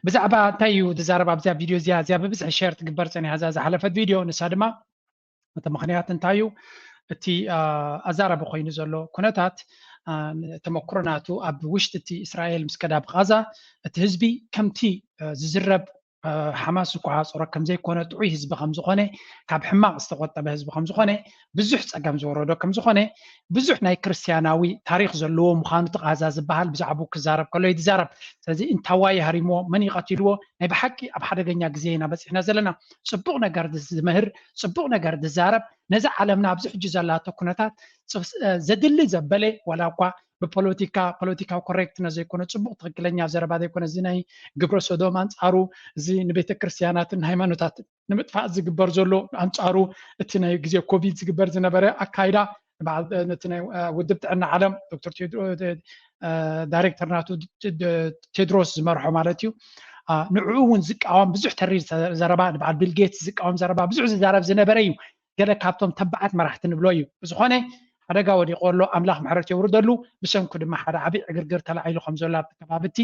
ብዛዕባ እንታይ እዩ ዝዛረብ ኣብዚኣ ቪድዮ እዚኣ እዚኣ ብብዝሒ ሸር ትግበር ፀኒሓ እዛ ዝሓለፈት ቪድዮ ንሳ ድማ እቲ ምኽንያት እንታይ እዩ? እቲ ኣዛራቢ ኮይኑ ዘሎ ኩነታት ተመክሮ ናቱ ኣብ ውሽጢ እቲ እስራኤል ምስ ከዳ ብቓዛ እቲ ህዝቢ ከምቲ ዝዝረብ ሓማስ ዝቆፃፀሮ ከምዘይኮነ ጥዑይ ህዝቢ ከምዝኾነ ካብ ሕማቕ ዝተቆጠበ ህዝቢ ከምዝኾነ ብዙሕ ፀገም ዝወረዶ ከምዝኾነ ብዙሕ ናይ ክርስትያናዊ ታሪክ ዘለዎ ምዃኑ እቲ ቃዛ ዝበሃል ብዛዕባኡ ክዛረብ ከሎ እዩ ዝዛረብ። ስለዚ እንታዋይ ሃሪምዎ መን እዩ ቀቲልዎ? ናይ ብሓቂ ኣብ ሓደገኛ ግዜ ኢና በፂሕና ዘለና። ፅቡቕ ነገር ዝምህር፣ ፅቡቕ ነገር ዝዛረብ፣ ነዛ ዓለምና ኣብዚ ሕጂ ዘላቶ ኩነታት ዘድሊ ዘበለ ዋላ እኳ ብፖለቲካ ፖለቲካዊ ኮሬክትነት ዘይኮነ ፅቡቕ ትኽክለኛ ዘረባ ዘይኮነ እዚ ናይ ግብረ ሶዶም ኣንፃሩ እዚ ንቤተ ክርስትያናትን ሃይማኖታትን ንምጥፋእ ዝግበር ዘሎ ኣንፃሩ እቲ ናይ ግዜ ኮቪድ ዝግበር ዝነበረ ኣካይዳ ነቲ ናይ ውድብ ጥዕና ዓለም ዶክተር ቴድሮ ዳይሬክተር ናቱ ቴድሮስ ዝመርሖ ማለት እዩ። ንዕኡ እውን ዝቃወም ብዙሕ ተሪር ዘረባ፣ ንበዓል ቢል ጌትስ ዝቃወም ዘረባ ብዙሕ ዝዛረብ ዝነበረ እዩ። ገለ ካብቶም ተባዓት መራሕቲ ንብሎ እዩ። ብዝኾነ ሓደጋ ወዲቑ ኣሎ፣ ኣምላኽ ምሕረት የውርደሉ። ብሰንኩ ድማ ሓደ ዓብዪ ዕግርግር ተላዒሉ ከም ዘሎ ኣብቲ ከባቢ እቲ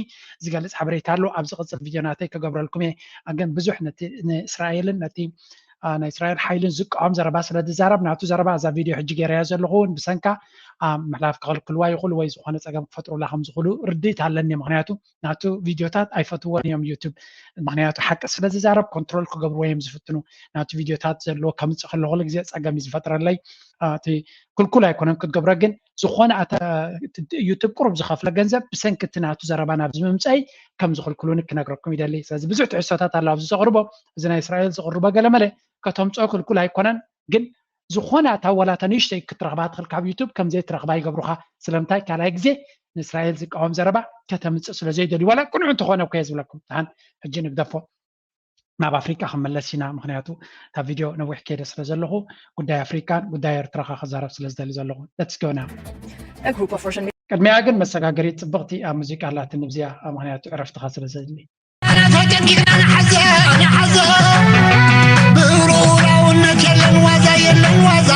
ዝገልጽ ሓበሬታ ኣሎ። ኣብ ዝቕጽል ቪድዮ ናተይ ክገብረልኩም እየ። ግን ብዙሕ ነቲ ንእስራኤልን ነቲ ናይ እስራኤል ሓይልን ዝቃወም ዘረባ ስለ ዝዛረብ ናቱ ዘረባ እዛ ቪድዮ ሕጂ ገይረያ ዘለኹ እውን ብሰንካ ምሕላፍ ክኽልክልዋ ይኽእሉ ወይ ዝኾነ ጸገም ክፈጥሩላ ከም ዝኽእሉ ርድኢት ኣለኒ። ምክንያቱ ናቱ ቪድዮታት ኣይፈትዎን እዮም ዩቱብ፣ ምክንያቱ ሓቂ ስለ ዝዛረብ ኮንትሮል ክገብርዎ እዮም ዝፍትኑ። ናቱ ቪድዮታት ዘለዎ ከምጽእ ከለኹ ኩሉ ግዜ ጸገም እዩ ዝፈጥረለይ። እቲ ክልኩል ኣይኮነን ክትገብሮ፣ ግን ዝኾነ ዩቱብ ቁሩብ ዝኸፍሎ ገንዘብ ብሰንኪ እቲ ናቱ ዘረባ ናብዚ ምምፀይ ከም ዝኽልክሉኒ ክነግረኩም ይደሊ። ስለዚ ብዙሕ ትሕዝቶታት ኣሎ ኣብዚ ዘቕርቦ፣ እዚ ናይ እስራኤል ዝቕርቦ ገለመለ ከተምፅኦ ክልኩል ኣይኮነን፣ ግን ዝኾነ ኣታ ዋላ እታ ንእሽተይ ክትረኽባ ትኽእል ካብ ዩቱብ ከም ዘይትረኽባ ይገብሩኻ። ስለምንታይ ካልኣይ ግዜ ንእስራኤል ዝቃወም ዘረባ ከተምፅእ ስለ ዘይደልዩ፣ ዋላ ቅኑዕ እንተኾነ እኮ እየ ዝብለኩም። ደሓን ሕጂ ንግደፎ፣ ናብ ኣፍሪቃ ክንመለስ ኢና። ምክንያቱ እታ ቪድዮ ነዊሕ ከይደ ስለ ዘለኹ ጉዳይ ኣፍሪቃን ጉዳይ ኤርትራኻ ክዛረብ ስለ ዝደሊ ዘለኹ። Let's go now። A group of Russian ቅድሚያ ግን መሰጋገሪት ጽብቕቲ ኣብ ሙዚቃ ኣላትኒ፣ ብዚኣ ምክንያቱ ዕረፍትኻ ስለ ዘድሊ። ተጨንቂና ንሓዘ ንሓዘ ብሩራውነት የለን ዋዛ የለን ዋዛ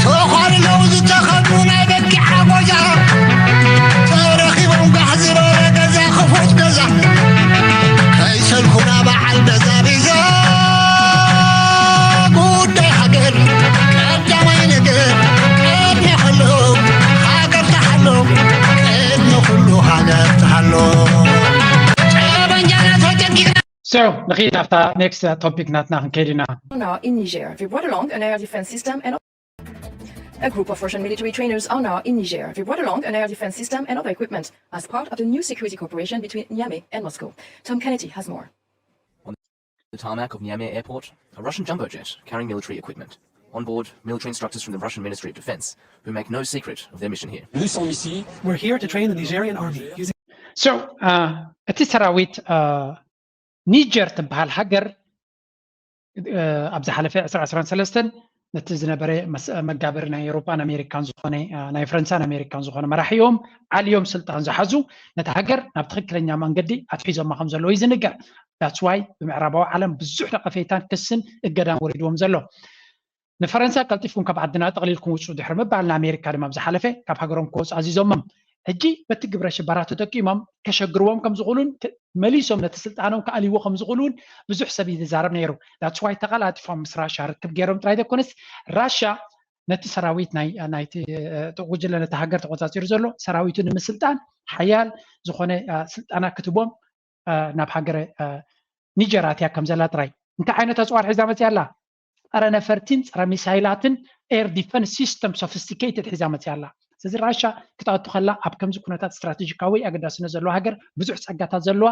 ተዃርለው ዝተኸዱ ናይ በጊዕ ሓጎዛ ተረኺቦም ጋሕ ዝበለ ገዛ ክፉት ገዛ ከይሰልኩና በዓል ገዛ ቤዛ ጉዳይ ሃገር ቀዳማይ ነገር ቅድሚ ኩሉ ሃገር ትሓሎ ቅድሚ ኩሉ ሃገር ትሓሎ ጠበንጃና ተጨንቂና So ንኺድ ኣብታ ኔክስት ቶፒክ ናትና ክንከይድ ኢና። Are now in Niger. They brought along an air defense system and a group of Russian military trainers are now in Niger. They brought along an air defense system and other equipment as part of the new security cooperation between Niamey and Moscow. Tom Kennedy has more. The tarmac of Niamey Airport, a Russian jumbo jet carrying military equipment. On board, military instructors from the Russian Ministry of Defense, who make no secret of their mission here. We're here to train the Nigerian army using So እቲ ሰራዊት ኒጀር ትበሃል ሃገር ኣብ ዝሓለፈ ዕስራ ዕስራን ሰለስተን ነቲ ዝነበረ መጋበሪ ናይ ኤውሮጳን ኣሜሪካን ዝኾነ ናይ ፈረንሳን ኣሜሪካን ዝኾነ መራሒኦም ዓልዮም ስልጣን ዝሓዙ ነቲ ሃገር ናብ ትኽክለኛ መንገዲ ኣትሒዞማ ከም ዘለዉ እዩ ዝንገር። That's why ብምዕራባዊ ዓለም ብዙሕ ነቐፌታን ክስን እገዳን ወሪድዎም ዘሎ። ንፈረንሳ ቀልጢፍኩም ካብ ዓድና ጠቕሊልኩም ውፁ ድሕሪ ምባል ንኣሜሪካ ድማ ብዝሓለፈ ካብ ሃገሮም ክወፁ ኣዚዞሞም። ሕጂ በቲ ግብረ ሽበራ ተጠቂሞም ከሸግርዎም ከም ዝኽእሉን መሊሶም ነቲ ስልጣኖም ክኣልይዎ ከም ዝኽእሉ እውን ብዙሕ ሰብ እዩ ዝዛረብ ነይሩ። That's why ተቐላጢፎም ምስ ራሻ ርክብ ገይሮም ጥራይ ዘይኮነስ ራሻ ነቲ ሰራዊት ናይቲ ጉጅለ ነቲ ሃገር ተቆፃፂሩ ዘሎ ሰራዊቱ ንምስልጣን ሓያል ዝኾነ ስልጣና ክትቦም ናብ ሃገረ ኒጀር ኣትያ ከም ዘላ ጥራይ። እንታይ ዓይነት ኣፅዋር ሒዛ መፅያ ኣላ? ፀረ ነፈርቲን ፀረ ሚሳይላትን air defense system sophisticated ሒዛ መፅያ ኣላ። ስለዚ ራሻ ክትኣቱ ከላ ኣብ ከምዚ ኩነታት ስትራቴጂካዊ ኣገዳስነት ዘለዋ ሃገር ብዙሕ ፀጋታት ዘለዋ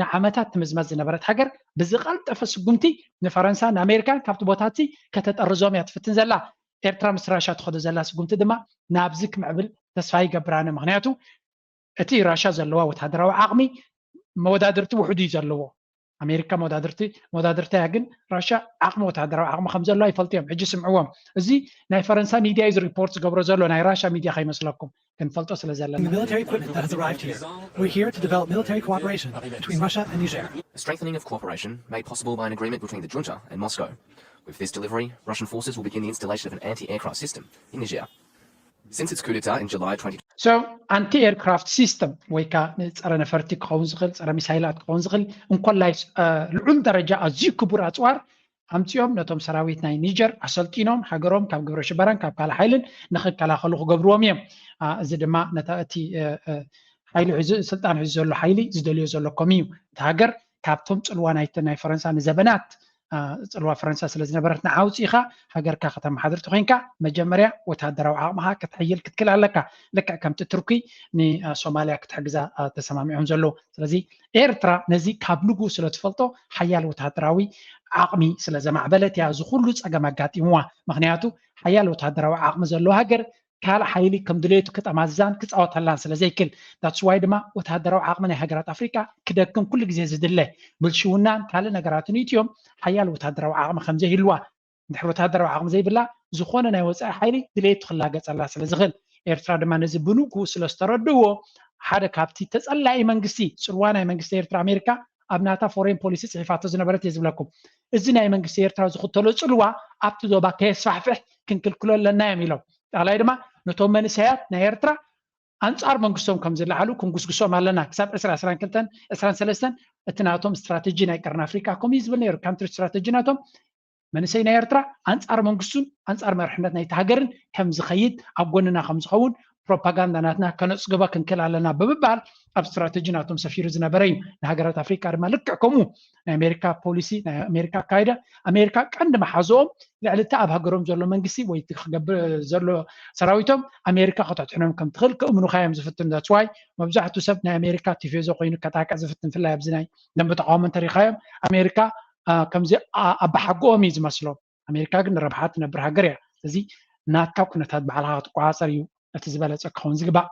ንዓመታት ትምዝመዝ ዝነበረት ሃገር ብዝቐልጠፈ ስጉምቲ ንፈረንሳ ንኣሜሪካን ካብቲ ቦታቲ ከተጠርዞም እያ ትፍትን ዘላ። ኤርትራ ምስ ራሻ ትኸዶ ዘላ ስጉምቲ ድማ ናብዚ ክምዕብል ተስፋ ይገብር ኣነ። ምክንያቱ እቲ ራሻ ዘለዋ ወታደራዊ ዓቕሚ መወዳድርቲ ውሕዱ እዩ ዘለዎ። ኣሜሪካ መወዳድርቲ መወዳድርታ እያ፣ ግን ራሻ ዓቕሚ ወታደራዊ ዓቕሚ ከም ዘለዋ ይፈልጡ እዮም። ሕጂ ስምዕዎም። እዚ ናይ ፈረንሳ ሚድያ እዩ ሪፖርት ዝገብሮ ዘሎ፣ ናይ ራሻ ሚድያ ከይመስለኩም ክንፈልጦ ስለ ዘለና። The military equipment that has arrived here. We're here to develop military cooperation between Russia and Niger. A strengthening of cooperation made possible by an agreement between the junta and Moscow. With this delivery, Russian forces will begin the installation of an anti-aircraft system in Niger. Since its coup d'etat in July twenty So ኣንቲ aircraft system ወይ ከዓ ንፀረ ነፈርቲ ክኸውን ዝኽእል ፀረ ሚሳይላት ክኸውን ዝኽእል እንኮላይ ልዑል ደረጃ ኣዝዩ ክቡር ኣፅዋር ኣምፂኦም ነቶም ሰራዊት ናይ ኒጀር ኣሰልጢኖም ሃገሮም ካብ ግብረ ሽበራን ካብ ካልእ ሓይልን ንክከላኸሉ ክገብርዎም እዮም። እዚ ድማ ነታ እቲ ሓይሊ ስልጣን ሒዙ ዘሎ ሓይሊ ዝደልዮ ዘሎ ኮም እዩ። እቲ ሃገር ካብቶም ፅልዋ ናይ ፈረንሳ ንዘበናት ፅልዋ ፈረንሳ ስለ ዝነበረት ንዓ ኣውፂእኻ ሃገርካ ከተመሓድር ተኮይንካ መጀመርያ ወታደራዊ ዓቕምኻ ከተሕይል ክትክል ኣለካ። ልክዕ ከምቲ ቱርኪ ንሶማልያ ክትሕግዛ ተሰማሚዖም ዘለዉ። ስለዚ ኤርትራ ነዚ ካብ ንጉ ስለ ትፈልጦ ሓያል ወታደራዊ ዓቕሚ ስለ ዘማዕበለት እያ እዚ ኩሉ ፀገም ኣጋጢምዋ። ምክንያቱ ሓያል ወታደራዊ ዓቕሚ ዘለዎ ሃገር ካልእ ሓይሊ ከም ድሌቱ ክጠማዝዛን ክፃወተላን ስለ ዘይክል። That's why ድማ ወታደራዊ ዓቕሚ ናይ ሃገራት ኣፍሪቃ ክደክም ኩሉ ግዜ ዝድለ ብልሽውናን ካልእ ነገራትን እዩ። እቲኦም ሓያል ወታደራዊ ዓቕሚ ከም ዘይህልዋ እንድሕር ወታደራዊ ዓቕሚ ዘይብላ፣ ዝኾነ ናይ ወፃኢ ሓይሊ ድሌቱ ክላገፀላ ስለ ዝኽእል፣ ኤርትራ ድማ ነዚ ብንግኡ ስለ ዝተረድእዎ፣ ሓደ ካብቲ ተፀላኢ መንግስቲ፣ ፅልዋ ናይ መንግስቲ ኤርትራ፣ ኣሜሪካ ኣብ ናታ ፎሬን ፖሊሲ ፅሒፋቶ ዝነበረት እየ ዝብለኩም። እዚ ናይ መንግስቲ ኤርትራ ዝኽተሎ ፅልዋ ኣብቲ ዞባ ከየስፋሕፍሕ ክንክልክሎ ኣለና እዮም ኢሎም። ካልኣይ ድማ ነቶም መንእሰያት ናይ ኤርትራ ኣንጻር መንግስቶም ከም ዝለዓሉ ክንጉስጉሶም ኣለና። ክሳብ ዕስራ ዕስራን ክልተን ዕስራን ሰለስተን እቲ ናቶም ስትራተጂ ናይ ቀርኒ ኣፍሪቃ ከምኡ እዩ ዝብል ነይሩ። ካንትሪ ስትራተጂ ናቶም መንእሰይ ናይ ኤርትራ ኣንጻር መንግስቱን ኣንጻር መርሕነት ናይቲ ሃገርን ከም ዝኸይድ፣ ኣብ ጎንና ከም ዝኸውን፣ ፕሮፓጋንዳ ናትና ከነጽግቦ ክንክእል ኣለና ብምባል ኣብ ስትራተጂ ናቶም ሰፊሩ ዝነበረ እዩ። ንሃገራት ኣፍሪቃ ድማ ልክዕ ከምኡ ናይ ኣሜሪካ ፖሊሲ፣ ናይ ኣሜሪካ ኣካይዳ፣ ኣሜሪካ ቀንዲ መሓዝኦም ልዕሊ እቲ ኣብ ሃገሮም ዘሎ መንግስቲ ወይ እቲ ክገብር ዘሎ ሰራዊቶም ኣሜሪካ ከተድሕኖም ከም ትኽእል ከእምኑኻ እዮም ዝፍትኑ። That's why መብዛሕትኡ ሰብ ናይ ኣሜሪካ ቲፌዞ ኮይኑ ከጣቅዕ ዝፍትን፣ ፍላይ ኣብዚ ናይ ደንበ ተቃውሞ እንተሪኻዮም ኣሜሪካ፣ አ፣ ከምዚ አ-፣ ኣባሓጎኦም እዩ ዝመስሎም። ኣሜሪካ ግን ንረብሓ ትነብር ሃገር እያ። ስለዚ ናትካ ኩነታት ባዕልኻ ክትቆጻጸር እዩ እቲ ዝበለጸ ክኸውን ዝግባእ።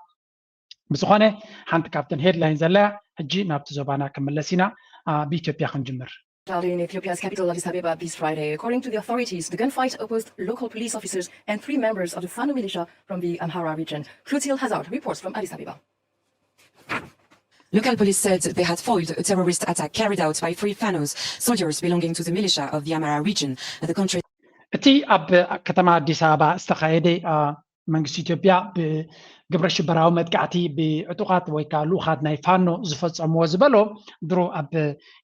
ብዝኾነ ሓንቲ ካብተን ሄድላይን ዘላ ሕጂ ናብቲ ዞባና ክምለስ ኢና። አ፣ ብኢትዮጵያ ክንጅምር። Shouting in Ethiopia's capital Addis Ababa this Friday. According to the authorities, the gunfight caused local police officers and three members of the Fano militia from the Amhara region. Clotilde Hazard reports from Addis Ababa. Local police said they had foiled a terrorist attack carried out by three Fanos, soldiers belonging to the militia of the Amhara region. The country እቲ ኣብ ከተማ ኣዲስ ኣበባ ዝተኻየደ መንግስቲ ኢትዮጵያ ብግብረ ሽበራዊ መጥቃዕቲ ብዕጡቓት ወይ ከዓ ልኡኻት ናይ ፋኖ ዝፈፀምዎ ዝበሎ ድሮ ኣብ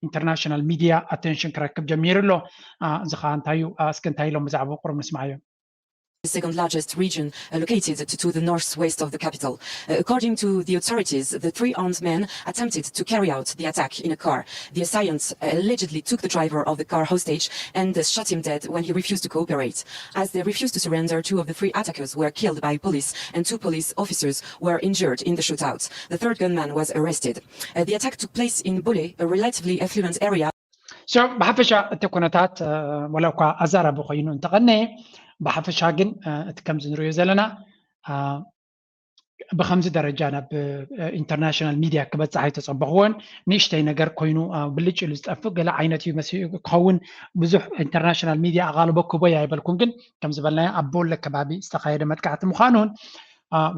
ኢንተርናሽናል ሚድያ ኣቴንሽን ክረክብ ጀሚሩ ኣሎ። እዚ ከዓ እንታይ እዩ? እስኪ እንታይ ኢሎም ብዛዕባ ቁሩብ ንስማዓዮ። The second largest region, uh, located to, to the northwest of the capital. Uh, according to the authorities, the three armed men attempted to carry out the attack in a car. The assailants allegedly took the driver of the car hostage and uh, shot him dead when he refused to cooperate. As they refused to surrender, two of the three attackers were killed by police and two police officers were injured in the shootout. The third gunman was arrested. Uh, the attack took place in Bole, a relatively affluent area. So ብሓፈሻ እቲ ኩነታት ወላ እኳ ኣዛራቢ ኮይኑ እንተቐነየ፣ ብሓፈሻ ግን እቲ ከምዚ ንሪኦ ዘለና ብከምዚ ደረጃ ናብ ኢንተርናሽናል ሚድያ ክበፅሕ ኣይተፀበኽዎን። ንእሽተይ ነገር ኮይኑ ብልጭ ኢሉ ዝጠፍእ ገለ ዓይነት እዩ መሲሉ ክኸውን። ብዙሕ ኢንተርናሽናል ሚድያ ኣቓልቦ ክቦይ ኣይበልኩን፣ ግን ከም ዝበልናዮ ኣብ ቦለ ከባቢ ዝተኻየደ መጥቃዕቲ ምዃኑን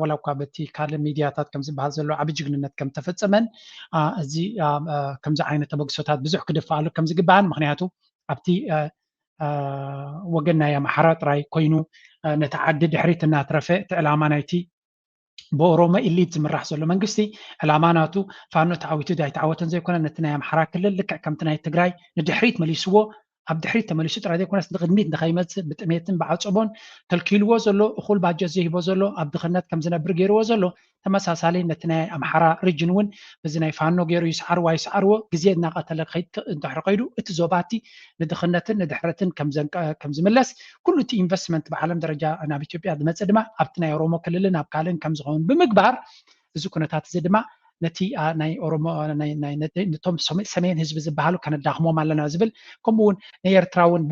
ወላ እኳ በቲ ካልእ ሚድያታት ከም ዝበሃል ዘሎ ዓቢ ጅግንነት ከም ተፈጸመን፣ እዚ ከምዚ ዓይነት ተበግሶታት ብዙሕ ክድፋኣሉ ከም ዝግባኣን፣ ምኽንያቱ ኣብቲ ወገን ናይ ኣምሓራ ጥራይ ኮይኑ ነቲ ዓዲ ድሕሪት እናትረፈ እቲ ዕላማ ናይቲ ብኦሮሞ ኢሊት ዝምራሕ ዘሎ መንግስቲ ዕላማ ናቱ ፋኖ ተዓዊቱ ኣይተዓወተን ዘይኮነ፣ ነቲ ናይ ኣምሓራ ክልል ልክዕ ከምቲ ናይ ትግራይ ንድሕሪት መሊስዎ፣ ኣብ ድሕሪት ተመሊሱ ጥራይ ዘይኮነስ ንቕድሚት ንኸይመጽእ ብጥሜትን ብዓጸቦን ከልኪልዎ ዘሎ፣ እኹል ባጀት ዘይህቦ ዘሎ፣ ኣብ ድኽነት ከም ዝነብር ገይርዎ ዘሎ፣ ተመሳሳሊ ነቲ ናይ ኣምሓራ ሪጅን እውን በዚ ናይ ፋኖ ገይሩ ይስዓርዎ ኣይስዓርዎ፣ ግዜ እናቐተለ ክኸይድ እንድሕሪ ከይዱ፣ እቲ ዞባ እቲ ንድኽነትን ንድሕረትን ከም ዝምለስ፣ ኩሉ እቲ ኢንቨስትመንት ብዓለም ደረጃ ናብ ኢትዮጵያ ዝመጽእ ድማ ኣብቲ ናይ ኦሮሞ ክልልን ኣብ ካልእን ከም ዝኸውን ብምግባር፣ እዚ ኩነታት እዚ ድማ ነቲ ናይ ኦሮሞ ነቶም ሰሜን ህዝቢ ዝበሃሉ ከነዳኽሞም ኣለና ዝብል፣ ከምኡ እውን ንኤርትራ እውን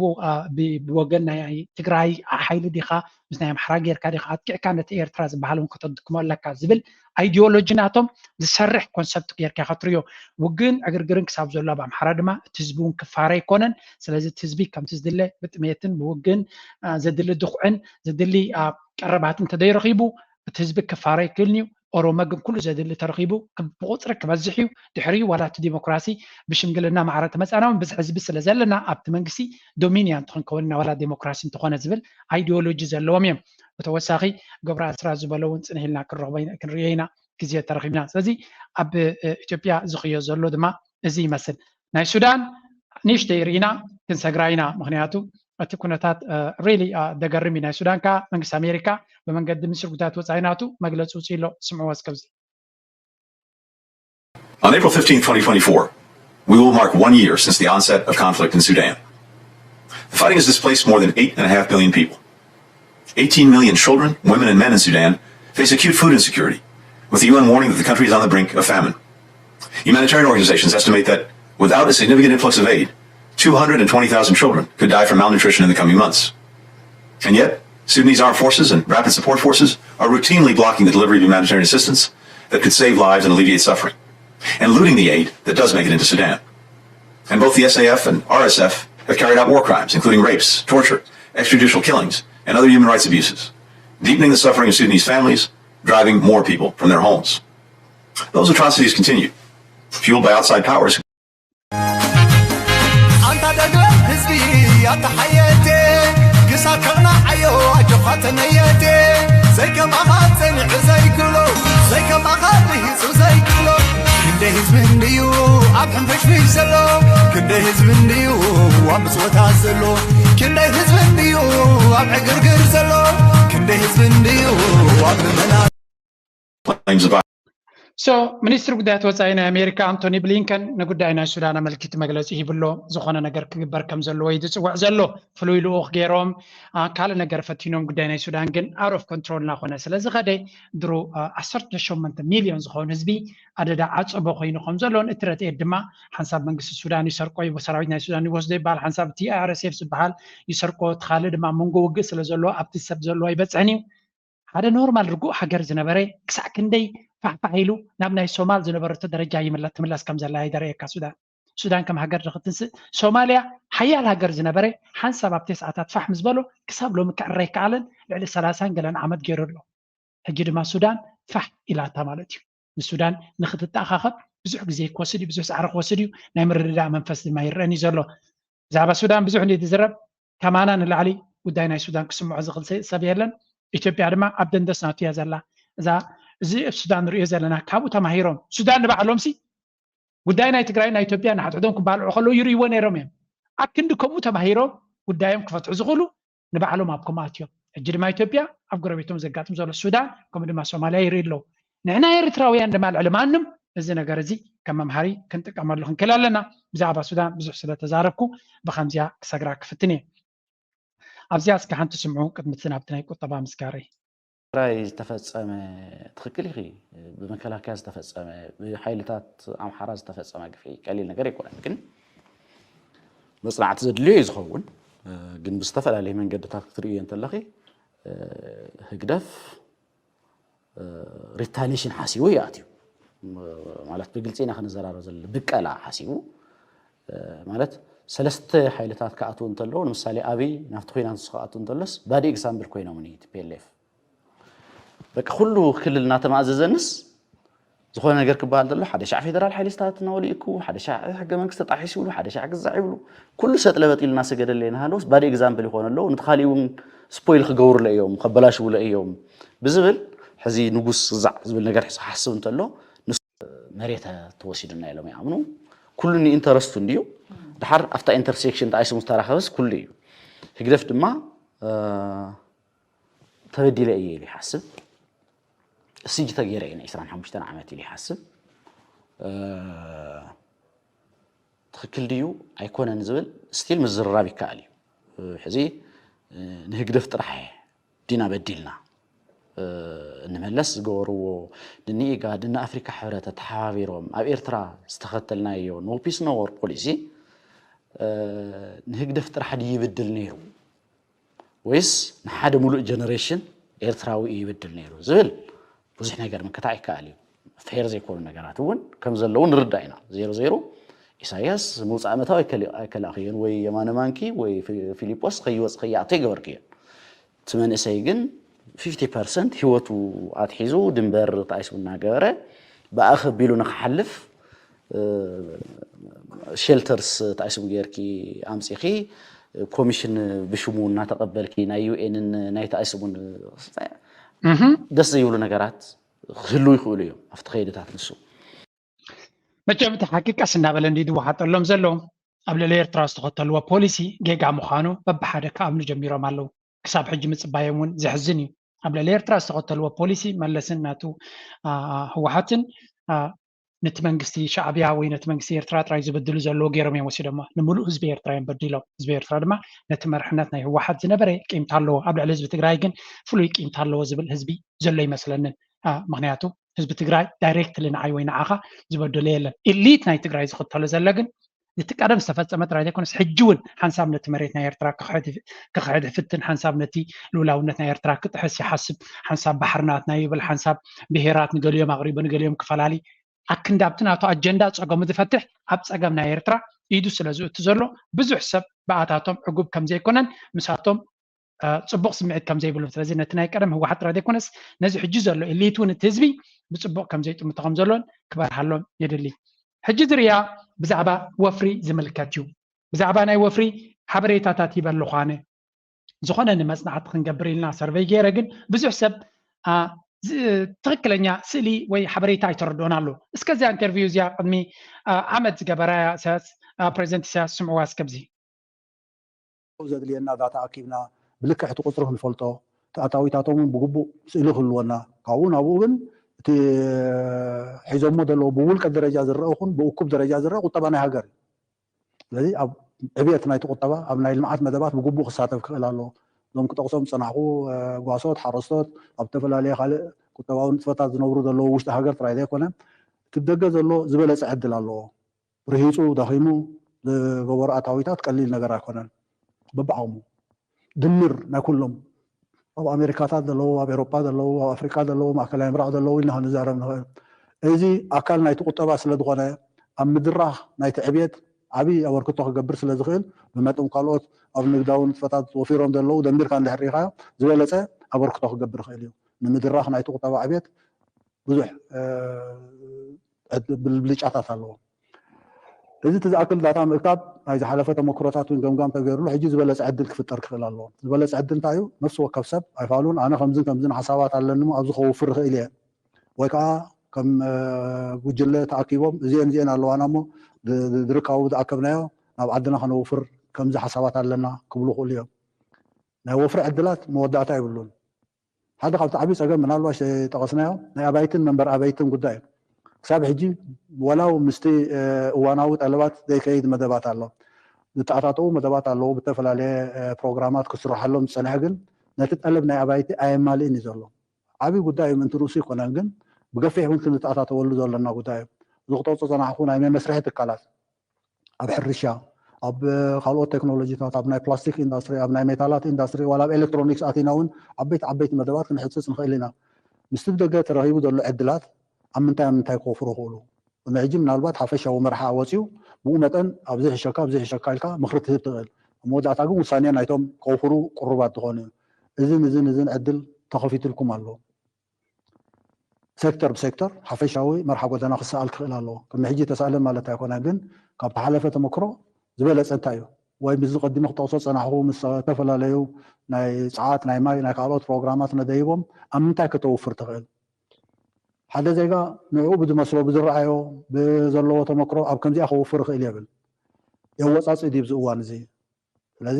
ብወገን ናይ ትግራይ ሓይሊ ዲኻ ምስ ናይ ኣምሓራ ጌርካ ዲኻ ኣጥቂዕካ ነቲ ኤርትራ ዝበሃል እውን ከተድክሞ ኣለካ ዝብል ኣይዲዮሎጂ ናቶም ዝሰርሕ ኮንሰፕት ጌርካ ኢኻ ትሪኦ። ውግእን ዕግርግርን ክሳብ ዘሎ ኣብ ኣምሓራ ድማ እቲ ህዝቢ እውን ክፋረ ኣይኮነን። ስለዚ እቲ ህዝቢ ከምቲ ዝድለ ብጥሜትን ብውግእን ዘድሊ ድኹዕን ዘድሊ ቀረባት እንተዘይረኺቡ እቲ ህዝቢ ክፋረ ኣይክእልን እዩ። ኦሮሞ ግን ኩሉ ዘድሊ ተረኺቡ ብቁፅሪ ክበዝሕ እዩ። ድሕሪኡ ዋላ እቲ ዲሞክራሲ ብሽምግልና ማዕረ ተመፃና እውን ብዝሒ ህዝቢ ስለ ዘለና ኣብቲ መንግስቲ ዶሚንያንት ክንከውን ኢና ዋላ ዲሞክራሲ እንተኾነ ዝብል ኣይዲዮሎጂ ዘለዎም እዮም። ብተወሳኺ ገብረ ኣስራት ዝበሎ እውን ፅንሕ ኢልና ክንረኽቦ ኢና፣ ክንሪኦ ኢና ግዜ ተረኺብና። ስለዚ ኣብ ኢትዮጵያ ዝኽዮ ዘሎ ድማ እዚ ይመስል። ናይ ሱዳን ንእሽተይ ርኢና ክንሰግራ ኢና። ምኽንያቱ እቲ ኩነታት ሪሊ ደገርም እዩ። ናይ ሱዳን ከዓ መንግስቲ ኣሜሪካ ብመንገዲ ሚኒስትሪ ጉዳያት ወፃኢ ናቱ መግለፂ ውፅእ ኣሎ። ስምዕዎ እስከብዚ። On April fifteenth, twenty twenty-four, we will mark one year since the onset of conflict in Sudan. The fighting has displaced more than eight and a half million people. Eighteen million children, women, and men in Sudan face acute food insecurity, with the U N warning that the country is on the brink of famine. Humanitarian organizations estimate that, without a significant influx of aid, two hundred and twenty thousand children could die from malnutrition in the coming months. And yet, Sudanese armed forces and rapid support forces are routinely blocking the delivery of humanitarian assistance that could save lives and alleviate suffering, and looting the aid that does make it into Sudan. And both the S A F and R S F have carried out war crimes, including rapes, torture, extrajudicial killings, and other human rights abuses, deepening the suffering of Sudanese families, driving more people from their homes. Those atrocities continue, fueled by outside powers. ኣንታ ደገፍ ህዝቢ ኣታ ሓየቴ ክሳብ ከቕናዓዮ ኣጆኻ ተመየቴ ዘይከማኻ ጸኒዑ ዘይክሎ ዘይከማኻ ርሂጹ ዘይክሎ ክንደይ ህዝቢ እንድዩ ኣብ ሕንፍሽፍሽ ዘሎ ክንደይ ህዝቢ እንድዩ ኣብ ምጽወታት ዘሎ ክንደይ ህዝቢ እንድዩ ኣብ ዕግርግር ዘሎ ክንደይ ህዝቢ እንድዩ ኣብ ምመና claims of So ሚኒስትሪ ጉዳያት ወፃኢ ናይ ኣሜሪካ ኣንቶኒ ብሊንከን ንጉዳይ ናይ ሱዳን ኣመልኪቱ መግለፂ ሂብሎ። ዝኾነ ነገር ክግበር ከም ዘለዎ እዩ ዝፅውዕ ዘሎ። ፍሉይ ልኡኽ ገይሮም ካልእ ነገር ፈቲኖም። ጉዳይ ናይ ሱዳን ግን out of control እናኾነ ስለዝኸደ ድሮ ዓሰርተ ሸሞንተ ሚልዮን ዝኾኑ ህዝቢ ኣደዳ ዓፀቦ ኮይኑ ከም ዘሎን እቲ ረድኤት ድማ ሓንሳብ መንግስቲ ሱዳን ይሰርቆ እዩ፣ ሰራዊት ናይ ሱዳን ይወስዶ ይበሃል፣ ሓንሳብ እቲ ኣይ ኣር ኤስ ኤፍ ዝበሃል ይሰርቆ፣ እቲ ካልእ ድማ መንጎ ውግእ ስለ ዘሎ ኣብቲ ሰብ ዘለዎ ኣይበፅሕን እዩ። ሓደ ኖርማል ርጉእ ሃገር ዝነበረ ክሳዕ ክንደይ ፋሕፋሕ ኢሉ ናብ ናይ ሶማል ዝነበረቶ ደረጃ ይምለ- ትምለስ ከም ዘላ የርእየካ። ሱዳን ሱዳን ከም ሃገር ንክትንስእ ሶማልያ ሓያል ሃገር ዝነበረ ሓንሳብ ኣብቲ ሰዓታት ፋሕ ምስ በሎ ክሳብ ሎሚ ክዕረ ኣይከኣለን። ልዕሊ ሰላሳን ገለን ዓመት ገይሩ ኣሎ። ሕጂ ድማ ሱዳን ፋሕ ኢላታ ማለት እዩ። ንሱዳን ንክትተኣኻኸብ ብዙሕ ግዜ ክወስድ እዩ፣ ብዙሕ ፃዕሪ ክወስድ እዩ። ናይ ምርድዳእ መንፈስ ድማ ይረአን እዩ ዘሎ። ብዛዕባ ሱዳን ብዙሕ እንዲ ዝዝረብ ከማና ንላዕሊ ጉዳይ ናይ ሱዳን ክስምዖ ዝኽእል ሰብ የለን። ኢትዮጵያ ድማ ኣብ ደንደስ ናቱ እያ ዘላ። እዛ እዚ ኣብ ሱዳን ንሪኦ ዘለና ካብኡ ተማሂሮም ሱዳን ንባዕሎም ሲ ጉዳይ ናይ ትግራይ ናይ ኢትዮጵያ ንሓድሕዶም ክባልዑ ከለዉ ይርእይዎ ነይሮም እዮም። ኣብ ክንዲ ከምኡ ተማሂሮም ጉዳዮም ክፈትሑ ዝኽእሉ ንባዕሎም ኣብ ከምኡ ኣትዮም። ሕጂ ድማ ኢትዮጵያ ኣብ ጎረቤቶም ዘጋጥም ዘሎ ሱዳን ከምኡ ድማ ሶማልያ ይርኢ ኣለዉ። ንሕና ኤርትራውያን ድማ ልዕሊ ማንም እዚ ነገር እዚ ከም መምሃሪ ክንጥቀመሉ ክንክእል ኣለና። ብዛዕባ ሱዳን ብዙሕ ስለ ተዛረብኩ ብኸምዚኣ ክሰግራ ክፍትን እየ። ኣብዚኣ እስከ ሓንቲ ስምዑ ቅድሚ እቲ ናብቲ ናይ ቁጠባ ምስጋረይ። ትግራይ ዝተፈፀመ ትኽክል ኢኺ። ብመከላከያ ዝተፈፀመ ብሓይልታት ኣምሓራ ዝተፈፀመ ግፍዒ ቀሊል ነገር ኣይኮነን። ግን መፅናዕቲ ዘድልዮ እዩ ዝኸውን። ግን ብዝተፈላለየ መንገድታት ክትርእዮ እንተለኺ ህግደፍ ሪታሊሽን ሓሲቡ እዩ ኣትዩ። ማለት ብግልፂ ኢና ክንዘራረብ ዘለና ብቀላ ሓሲቡ ማለት ሰለስተ ሓይልታት ክኣትዉ እንተለዉ ንምሳሌ ኣብይ ናብቲ ኩናት ንሱ ክኣትዉ እንተሎስ ባዲ ኤግዛምፕል ኮይኖም ቲ ፒ ኤል ኤፍ በቃ ኩሉ ክልል እናተማእዘዘንስ ዝኾነ ነገር ክበሃል ዘሎ ሓደ ሻዕ ፌደራል ሓይሊ ስታትና ወሊእኩ ሓደ ሻዕ ሕገ መንግስቲ ተጣሒሱ ይብሉ ሓደ ሻዕ ግዛዕ ይብሉ ኩሉ ሰጥ ለበጥ ኢሉ እናሰገደለ እናሃለውስ ባዲ ኤግዛምፕል ይኾነ ኣለዉ ነቲ ካሊእ እውን ስፖይል ክገብሩለ እዮም ከበላሽውለ እዮም ብዝብል ሕዚ ንጉስ ግዛዕ ዝብል ነገር ክሓስብ እንተሎ ንሱ መሬት ተወሲዱና ኢሎም ይኣምኑ ኩሉ ንኢንተረስቱ እንድዩ ድሓር ኣብታ ኢንተርሴክሽን ተኣይስሙ ዝተራኸበስ ኩሉ እዩ ህግደፍ ድማ ተበዲለ እየ ኢሉ ይሓስብ እስጂ ተገይረ እየ ዒስራን ሓሙሽተን ዓመት ኢሉ ይሓስብ ትኽክል ድዩ ኣይኮነን ዝብል ስቲል ምዝርራብ ይከኣል እዩ ሕዚ ንህግደፍ ጥራሕ ዲና በዲልና እንመለስ ዝገበርዎ ንኢጋድ ንኣፍሪካ ሕብረት ተሓባቢሮም ኣብ ኤርትራ ዝተኸተልናዮ no peace no war policy ንህግደፍ ጥራሕ ድዩ ይብድል ነይሩ ወይስ ንሓደ ሙሉእ ጀነሬሽን ኤርትራዊ እዩ ይብድል ነይሩ ዝብል ብዙሕ ነገር ምክታዕ ይከኣል እዩ ፌር ዘይኮኑ ነገራት እውን ከም ዘለዉ ንርዳእ ኢና ዜሮ ዜሮ ኢሳያስ ምውፃእ መታው ኣይከላእክዮን ወይ የማነ ማንኪ ወይ ፊሊጶስ ከይወፅ ከይኣቶ ይገበርክዮን እቲ መንእሰይ ግን ፊፍቲ ፐርሰንት ሂወቱ ኣትሒዙ ድንበር ተኣይሱ እናገበረ ብኣኸ ቢሉ ንክሓልፍ ሸልተርስ ተኣይስሙ ጌርኪ ኣምፂኺ ኮሚሽን ብሽሙ እናተቐበልኪ ናይ ዩኤንን ናይ ተኣይስሙን ደስ ዘይብሉ ነገራት ክህልው ይኽእሉ እዮም ኣብቲ ከይድታት ንሱ መቸም እቲ ሓቂ ቀስ እናበለ እንዲ ዝወሓጠሎም ዘሎ ኣብ ልዕሊ ኤርትራ ዝተኸተልዎ ፖሊሲ ጌጋ ምዃኑ በብሓደ ክኣምኑ ጀሚሮም ኣለዉ ክሳብ ሕጂ ምፅባዮም እውን ዘሕዝን እዩ ኣብ ልዕሊ ኤርትራ ዝተኸተልዎ ፖሊሲ መለስን ናቱ ህወሓትን ነቲ መንግስቲ ሻዕብያ ወይ ነቲ መንግስቲ ኤርትራ ጥራይ ዝበድሉ ዘለዉ ገይሮም እዮም ወሲዶሞ ንምሉእ ህዝቢ ኤርትራ እዮም በዲሎም ህዝቢ ኤርትራ ድማ ነቲ መርሕነት ናይ ህወሓት ዝነበረ ቂምታ ኣለዎ ኣብ ልዕሊ ህዝቢ ትግራይ ግን ፍሉይ ቂምታ ኣለዎ ዝብል ህዝቢ ዘሎ ይመስለንን ምክንያቱ ህዝቢ ትግራይ ዳይሬክትሊ ንዓይ ወይ ንዓኻ ዝበደሎ የለን ኢሊት ናይ ትግራይ ዝኽተሎ ዘሎ ግን እቲ ቀደም ዝተፈፀመ ጥራይ ዘይኮነስ ሕጂ እውን ሓንሳብ ነቲ መሬት ናይ ኤርትራ ክሕድ ፍትን ሓንሳብ ነቲ ልውላውነት ናይ ኤርትራ ክጥሕስ ይሓስብ ሓንሳብ ባሕርናትና ይብል ሓንሳብ ብሄራት ንገሊኦም ኣቕሪቡ ንገሊኦም ክፈላሊ ኣክንዳብቲ ናቱ ኣጀንዳ ፀገሙ ዝፈትሕ ኣብ ፀገም ናይ ኤርትራ ኢዱ ስለ ዝእቱ ዘሎ ብዙሕ ሰብ ብኣታቶም ዕጉብ ከም ዘይኮነን ምሳቶም ጽቡቕ ስምዒት ከም ዘይብሉ፣ ስለዚ ነቲ ናይ ቀደም ህወሓት ጥራይ ዘይኮነስ ነዚ ሕጂ ዘሎ ኤሊት እውን እቲ ህዝቢ ብጽቡቕ ከም ዘይጥምቶ ከም ዘሎን ክበርሃሎም የድሊ። ሕጂ ዝርያ ብዛዕባ ወፍሪ ዝምልከት እዩ። ብዛዕባ ናይ ወፍሪ ሓበሬታታት ይበልኹ ኣነ። ዝኾነ ንመጽናዕቲ ክንገብር ኢልና ሰርቨይ ገይረ፣ ግን ብዙሕ ሰብ ትኽክለኛ ስእሊ ወይ ሓበሬታ ኣይተረድኦን ኣሎ። እስከ እዚኣ ኢንተርቪው እዚኣ ቅድሚ ዓመት ዝገበራያ ኢሳያስ፣ ፕሬዚደንት ኢሳያስ ስምዕዋ እስከ ብዚ። ዘድልየና ዳታ ኣኪብና ብልክዕ እቲ ቁፅሪ ክንፈልጦ፣ ኣታዊታቶም እውን ብግቡእ ስእሊ ክህልወና፣ ካብኡ ናብኡ ግን እቲ ሒዞሞ ዘለዉ ብውልቀ ደረጃ ዝረአ ይኹን ብእኩብ ደረጃ ዝረአ ቁጠባ ናይ ሃገር እዩ። ስለዚ ኣብ ዕብየት ናይቲ ቁጠባ ኣብ ናይ ልምዓት መደባት ብግቡእ ክሳተፍ ክኽእል ኣለዎ። እዞም ክጠቕሶም ዝፀናሕኩ ጓሶት፣ ሓረስቶት፣ ኣብ ዝተፈላለየ ካልእ ቁጠባዊ ንጥፈታት ዝነብሩ ዘለዉ ውሽጢ ሃገር ጥራይ ዘይኮነ እቲ ብደገ ዘሎ ዝበለፀ ዕድል ኣለዎ። ርሂፁ ደኺሙ ዝገበሮ ኣታዊታት ቀሊል ነገር ኣይኮነን። በብዓቕሙ ድምር ናይ ኩሎም ኣብ ኣሜሪካታት ዘለዉ፣ ኣብ ኤሮጳ ዘለዉ፣ ኣብ ኣፍሪቃ ዘለዉ፣ ማእከላይ ምብራቕ ዘለዉ ኢልና ክንዛረብ ንኽእል። እዚ ኣካል ናይቲ ቁጠባ ስለ ዝኾነ ኣብ ምድራኽ ናይቲ ዕብየት ዓብዪ ኣበርክቶ ክገብር ስለ ዝኽእል ብመጠን ካልኦት ኣብ ንግዳዊ ንጥፈታት ወፊሮም ዘለዉ ደሚርካ እንድሕር ርኢኻዮ ዝበለፀ ኣበርክቶ ክገብር ይኽእል እዩ። ንምድራኽ ናይቲ ቁጠባ ዕብየት ብዙሕ ብልጫታት ኣለዎ። እዚ እቲ ዝኣክል ዳታ ምእካብ ናይ ዝሓለፈ ተመክሮታት እውን ገምጋም ተገይሩሉ ሕጂ ዝበለፀ ዕድል ክፍጠር ክኽእል ኣለዎ። ዝበለፀ ዕድል እንታይ እዩ? ነፍሲ ወከፍ ሰብ ኣይፋሉን ኣነ ከምዝን ከምዝን ሓሳባት ኣለኒ እሞ ኣብዚ ከውፍር ይኽእል እየ ወይ ከዓ ከም ጉጅለ ተኣኪቦም እዚአን እዚአን ኣለዋና እሞ ዝርካቡ ዝኣከብናዮ ናብ ዓድና ከነውፍር ከምዚ ሓሳባት ኣለና ክብሉ ይኽእሉ እዮም። ናይ ወፍሪ ዕድላት መወዳእታ የብሉን። ሓደ ካብቲ ዓብዪ ፀገም ምናልባሽ ጠቐስናዮ ናይ ኣባይትን መንበር ኣባይትን ጉዳይ እዩ። ክሳብ ሕጂ ወላው ምስቲ እዋናዊ ጠለባት ዘይከይድ መደባት ኣሎ። ዝተኣታተዉ መደባት ኣለዉ። ብተፈላለየ ፕሮግራማት ክስርሓሎም ዝፀንሐ ግን ነቲ ጠለብ ናይ ኣባይቲ ኣየማልእን እዩ ዘሎ። ዓብዪ ጉዳይ እዩ ምእንቲ ርእሱ ይኮነን ግን ብገፊሕ እውን ክንተኣታተወሉ ዘለና ጉዳይ እዩ። እዚ ክጠቕሶ ዝፀናሕኩ ናይ መመስርሒ ትካላት ኣብ ሕርሻ፣ ኣብ ካልኦት ቴክኖሎጂታት፣ ኣብ ናይ ፕላስቲክ ኢንዳስትሪ፣ ኣብ ናይ ሜታላት ኢንዳስትሪ፣ ዋላ ኣብ ኤሌክትሮኒክስ ኣቲና እውን ዓበይቲ ዓበይቲ መደባት ክንሕፅፅ ንኽእል ኢና። ምስቲ ብደገ ተረኺቡ ዘሎ ዕድላት ኣብ ምንታይ ኣብ ምንታይ ክወፍሩ ይኽእሉ? ቅድሚ ሕጂ ምናልባት ሓፈሻዊ መርሓ ወፂኡ ብኡ መጠን ኣብዚ ሕሸካ ኣብዚ ሕሸካ ኢልካ ምኽሪ ትህብ ትኽእል። ኣብ መወዳእታ ግን ውሳኔ ናይቶም ከውፍሩ ቅሩባት ዝኾኑ እዩ። እዝን እዝን እዝን ዕድል ተኸፊትልኩም ኣሎ። ሴክተር ብሴክተር ሓፈሻዊ መርሓ ጎደና ክሰኣል ክኽእል ኣለዎ። ቅድሚ ሕጂ ተሳእለ ማለት ኣይኮነን፣ ግን ካብ ተሓለፈ ተመክሮ ዝበለፀ እንታይ እዩ? ወይ ምስዚ ቀዲሙ ክጠቕሶ ዝፀናሕኹ ምስ ዝተፈላለዩ ናይ ፀዓት፣ ናይ ማይ፣ ናይ ካልኦት ፕሮግራማት ነደይቦም ኣብ ምንታይ ከተውፍር ትኽእል? ሓደ ዜጋ ንዕኡ ብዝመስሎ ብዝረኣዮ ብዘለዎ ተመክሮ ኣብ ከምዚኣ ከውፍር ይኽእል የብል። የወፃፅእ ድዩ ኣብዚ እዋን እዚ? ስለዚ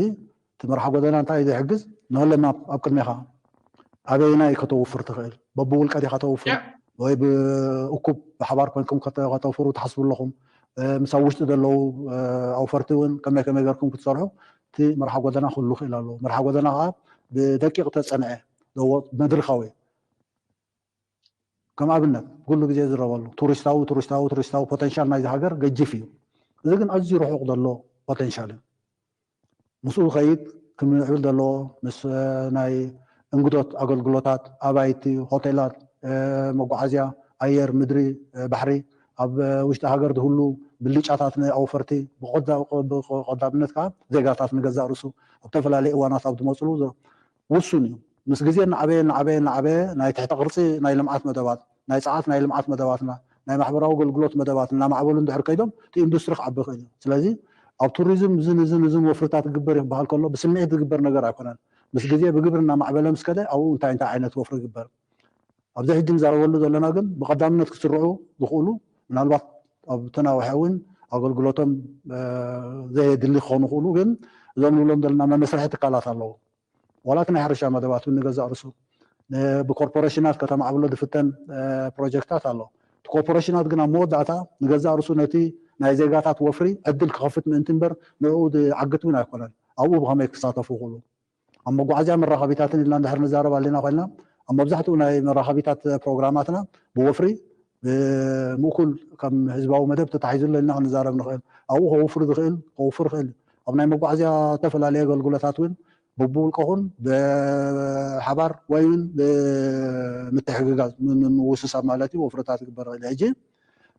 እቲ መርሓ ጎደና እንታይ እዩ ዝሕግዝ? ንህለ ማፕ ኣብ ቅድሜኻ ኣበየናይ ከተውፍር ትኽእል? በብውልቀ ዲኻ ተውፍር ወይ ብእኩብ ብሓባር ኮንኩም ከተውፍሩ ትሓስቡ ኣለኹም? ምስ ኣብ ውሽጢ ዘለዉ ኣውፈርቲ እውን ከመይ ከመይ ገርኩም ክትሰርሑ እቲ መርሓ ጎደና ክህሉ ይኽእል ኣለዎ። መርሓ ጎደና ከዓ ብደቂቕ ተፀንዐ መድርኻዊ ከም ኣብነት ኩሉ ግዜ ዝረበሉ ቱሪስታዊ ቱሪስታዊ ቱሪስታዊ ፖቴንሻል ናይዚ ሃገር ገጂፍ እዩ። እዚ ግን ኣዝዩ ርሑቕ ዘሎ ፖቴንሻል እዩ። ምስኡ ዝኸይድ ክምዕብል ዘለዎ ምስ ናይ እንግዶት ኣገልግሎታት፣ ኣባይቲ፣ ሆቴላት፣ መጓዓዝያ፣ ኣየር፣ ምድሪ፣ ባሕሪ፣ ኣብ ውሽጢ ሃገር ዝህሉ ብልጫታት ንኣውፈርቲ ብቐዳምነት ከዓ ዜጋታት ንገዛእ ርእሱ ኣብ ዝተፈላለዩ እዋናት ኣብ ዝመፅሉ ውሱን እዩ። ምስ ግዜ እናዓበየ እናዓበየ እናዓበየ ናይ ትሕተ ቅርፂ ናይ ልምዓት መደባት፣ ናይ ፀዓት ናይ ልምዓት መደባትና፣ ናይ ማሕበራዊ ኣገልግሎት መደባት እናማዕበሉ እንድሕር ከይዶም እቲ ኢንዱስትሪ ክዓቢ ይኽእል እዩ። ስለዚ ኣብ ቱሪዝም እዝን እዝን እዝን ወፍርታት ይግበር ይበሃል ከሎ ብስምዒት ዝግበር ነገር ኣይኮነን። ምስ ግዜ ብግብሪ እናማዕበለ ምስ ከደ ኣብኡ እንታይ እንታይ ዓይነት ወፍሪ ይግበር? ኣብዚ ሕጂ ንዛረበሉ ዘለና ግን ብቐዳምነት ክስርዑ ዝኽእሉ ምናልባት ኣብ ተናውሐ እውን ኣገልግሎቶም ዘየድሊ ክኾኑ ይኽእሉ፣ ግን እዞም ንብሎም ዘለና መመስርሒ ትካላት ኣለዉ። ዋላ እቲ ናይ ሕርሻ መደባት እውን ንገዛእ ርእሱ ብኮርፖሬሽናት ከተማዕብሎ ዝፍተን ፕሮጀክታት ኣሎ። እቲ ኮርፖሬሽናት ግን ኣብ መወዳእታ ንገዛእ ርእሱ ነቲ ናይ ዜጋታት ወፍሪ ዕድል ክኸፍት ምእንቲ እምበር ንዕኡ ዝዓግት እውን ኣይኮነን። ኣብኡ ብኸመይ ክሳተፉ ይኽእሉ? ኣብ መጓዓዝያ መራኸቢታትን ኢልና እንድሕር ንዛረብ ኣለና ኮይንና ኣብ መብዛሕትኡ ናይ መራኸቢታት ፕሮግራማትና ብወፍሪ ብምእኩል ከም ህዝባዊ መደብ ተታሒዙ ኣሎ ኢልና ክንዛረብ ንኽእል። ኣብኡ ከውፍር ዝኽእል ከውፍር ይኽእል እዩ። ኣብ ናይ መጓዓዝያ ዝተፈላለዩ ኣገልግሎታት እውን ብብውልቀኹን ብሓባር ወይ እውን ብምትሕግጋዝ ምውስሳብ ማለት እዩ ወፍርታት ይግበር ይኽእል። ሕጂ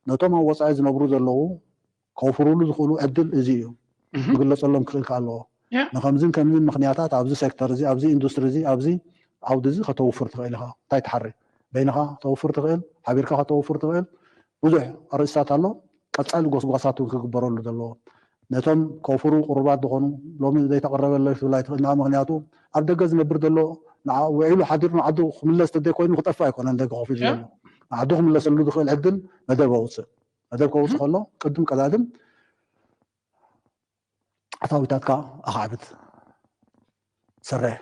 ነቶም ኣብ ወፃኢ ዝነብሩ ዘለዉ ከውፍሩሉ ዝኽእሉ ዕድል እዚ እዩ። ክግለፀሎም ክኽእል ከ ኣለዎ። ንከምዝን ከምዝን ምክንያታት ኣብዚ ሴክተር እዚ፣ ኣብዚ ኢንዱስትሪ እዚ፣ ኣብዚ ዓውዲ እዚ ከተውፍር ትኽእል ኢኻ። እንታይ ትሓሪ? በይንኻ ከተውፍር ትኽእል፣ ሓቢርካ ከተውፍር ትኽእል። ብዙሕ ኣርእስታት ኣሎ። ቀጻሊ ጎስጓሳት እውን ክግበረሉ ዘለዎ፣ ነቶም ከውፍሩ ቅሩባት ዝኾኑ፣ ሎሚ ዘይተቐረበ ኣሎ ክትብል ኣይትኽእል። ምክንያቱ ኣብ ደገ ዝነብር ዘሎ ውዒሉ ሓዲሩ ንዓዱ ክምለስ ተደይ ኮይኑ ክጠፍእ ኣይኮነን ደገ ከፊሉ ዘሎ። ንዓዱ ክምለሰሉ ዝኽእል ዕድል መደብ ኣውፅእ። መደብ ከውፅእ ከሎ ቅድም ቀዳድም ኣታዊታትካ ኣኻዕብት፣ ሰርሕ።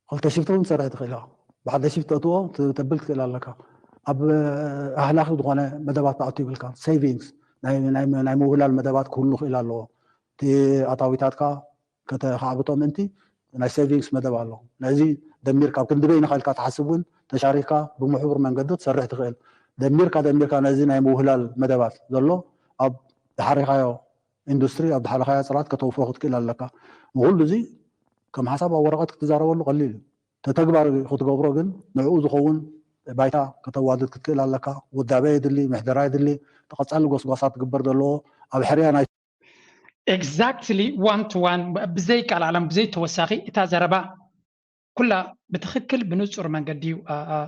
ክልተ ሽፍቲ እውን ትሰርሕ ትኽእል ኢኻ። ብሓደ ሽፍቲ ተእትዎ ተብል ትኽእል ኣለካ። ኣብ ኣህላኺ ዝኾነ መደባት ክኣቱ ይብልካ። ሴቪንግስ፣ ናይ ምውህላል መደባት ክህሉ ክእል ኣለዎ። እቲ ኣታዊታትካ ከተኻዕብቶ ምእንቲ ናይ ሴቪንግስ መደብ ኣሎ። ነዚ ደሚርካ ኣብ ክንዲ በይንኻ ኢልካ ትሓስብ እውን ተሻሪካ ብምሕቡር መንገዲ ትሰርሕ ትኽእል። ደሚርካ ደሚርካ ነዚ ናይ ምውህላል መደባት ዘሎ ኣብ ድሓሪኻዮ ኢንዱስትሪ ኣብ ድሓረኻያ ጽራት ከተውፍሮ ክትክእል ኣለካ። ንኹሉ እዚ ከም ሓሳብ ኣብ ወረቐት ክትዛረበሉ ቀሊል እዩ። ተተግባር ክትገብሮ ግን ንዕኡ ዝኸውን ባይታ ከተዋድድ ክትክእል ኣለካ። ውዳበ የድሊ፣ ምሕደራ የድሊ። ተቐጻሊ ጎስጓሳት ትግበር ዘለዎ ኣብ ሕርያ ናይ exactly one to one ብዘይ ቃል ዓለም ብዘይ ተወሳኺ እታ ዘረባ ኩላ ብትኽክል ብንጹር መንገዲ እዩ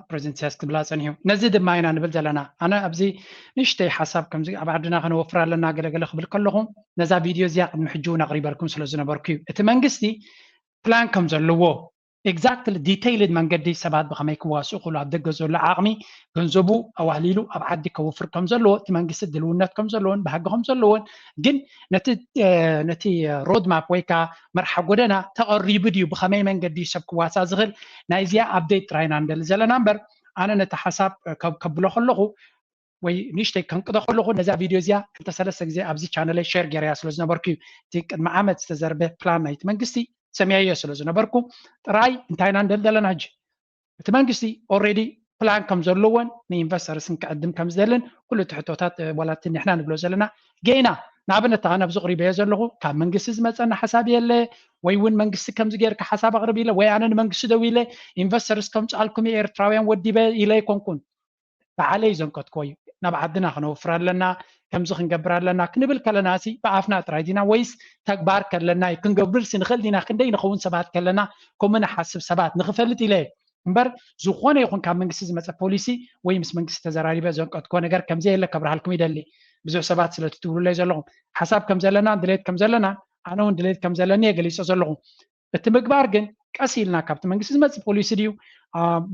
ፕሬዚደንት ኢሳያስ ክብላ ጸኒሑ። ነዚ ድማ ኢና ንብል ዘለና። ኣነ ኣብዚ ንእሽተይ ሓሳብ ከምዚ ኣብ ዓድና ከነወፍር ኣለና ገለገለ ክብል ከለኹ ነዛ ቪድዮ እዚኣ ቅድሚ ሕጂ እውን ኣቕሪበልኩም ስለ ዝነበርኩ እዩ። እቲ መንግስቲ ፕላን ከም ዘለዎ exactly detailed መንገዲ ሰባት ብኸመይ ክዋስኡ ክሉ ኣብ ደገ ዘሎ ዓቕሚ ገንዘቡ ኣዋህሊሉ ኣብ ዓዲ ከውፍር ከም ዘለዎ እቲ መንግስቲ ድልውነት ከም ዘለዎን ባህጊ ከም ዘለዎን ግን ነቲ ነቲ ሮድማፕ ወይ ከዓ መርሓ ጎደና ተቐሪቡ ድዩ ብኸመይ መንገዲ ሰብ ክዋሳ ዝኽእል ናይዚኣ ኣብደይት ጥራይና ንደሊ ዘለና እምበር ኣነ ነቲ ሓሳብ ከብሎ ከለኹ ወይ ንእሽተይ ከንቅዶ ከለኹ ነዛ ቪድዮ እዚኣ ክልተ ሰለስተ ግዜ ኣብዚ ቻነለይ ሸር ገይረያ ስለ ዝነበርኩ እዩ እቲ ቅድሚ ዓመት ዝተዘርበ ፕላን ናይቲ መንግስቲ ሰሚዐዮ ስለ ዝነበርኩ ጥራይ እንታይ ኢና ንደሊ ዘለና ሕጂ እቲ መንግስቲ already ፕላን ከም ዘለዎን ንኢንቨስተርስ ክዕድም ከም ዝደልን ኩሉ እቲ ሕቶታት ዋላ እቲ ንሕና ንብሎ ዘለና ገይና ንኣብነት ኣነ ኣብዚ ቅሪበዮ ዘለኹ ካብ መንግስቲ ዝመፀና ሓሳብ የለ ወይ እውን መንግስቲ ከምዚ ገይርካ ሓሳብ ኣቅርብ ኢለ ወይ ኣነ ንመንግስቲ ደው ኢለ ኢንቨስተርስ ከምፅኣልኩም ኤርትራውያን ወዲበ ኢለ ኣይኮንኩን ባዕለይ ዘንቀትኮ እዩ ናብ ዓድና ክነውፍር ኣለና ከምዚ ክንገብር ኣለና ክንብል ከለና ሲ ብኣፍና ጥራይ ዲና ወይስ ተግባር ከለና እዩ ክንገብር ሲ ንኽእል ዲና ክንደይ ንኸውን ሰባት ከለና ከምኡ ንሓስብ ሰባት ንኽፈልጥ ኢለ እምበር ዝኾነ ይኹን ካብ መንግስቲ ዝመፀ ፖሊሲ ወይ ምስ መንግስቲ ተዘራሪበ ዘንቀትኮ ነገር ከምዘየለ ከብርሃልኩም ይደሊ ብዙሕ ሰባት ስለ ትትብሉለይ ዘለኹም ሓሳብ ከም ዘለና ድሌት ከም ዘለና ኣነ እውን ድሌት ከም ዘለኒ እየ ገሊፀ ዘለኹ እቲ ምግባር ግን ቀስ ኢልና ካብቲ መንግስቲ ዝመፅእ ፖሊሲ ድዩ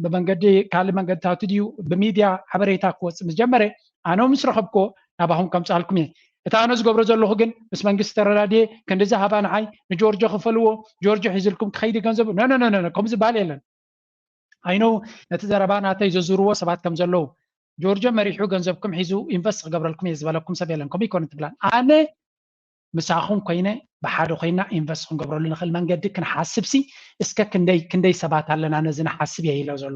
ብመንገዲ ካልእ መንገድታት ድዩ ብሚድያ ሓበሬታ ክወፅእ ምስ ጀመረ ኣነ ምስ ረኸብክዎ ናባኹም ከምፅኣልኩም እየ እቲ ኣነ ዝገብሮ ዘለኹ ግን ምስ መንግስቲ ተረዳድየ ክንዲ ዝሃባ ንዓይ ንጆርጆ ክፈልዎ ጆርጆ ሒዝልኩም ክኸይዲ ገንዘቡ ነነነነ ከምኡ ዝበሃል የለን ኣይነው ነቲ ዘረባ ናተይ ዘዙርዎ ሰባት ከም ዘለዉ ጆርጆ መሪሑ ገንዘብኩም ሒዙ ኢንቨስት ክገብረልኩም እየ ዝበለኩም ሰብ የለን ከምኡ ይኮነ ትብላን ኣነ ምሳኹም ኮይነ ብሓደ ኮይና ኢንቨስት ክንገብረሉ ንኽእል መንገዲ ክንሓስብ ሲ እስከ ክንደይ ክንደይ ሰባት ኣለና ነዚ ንሓስብ እየ ኢለ ዘሎ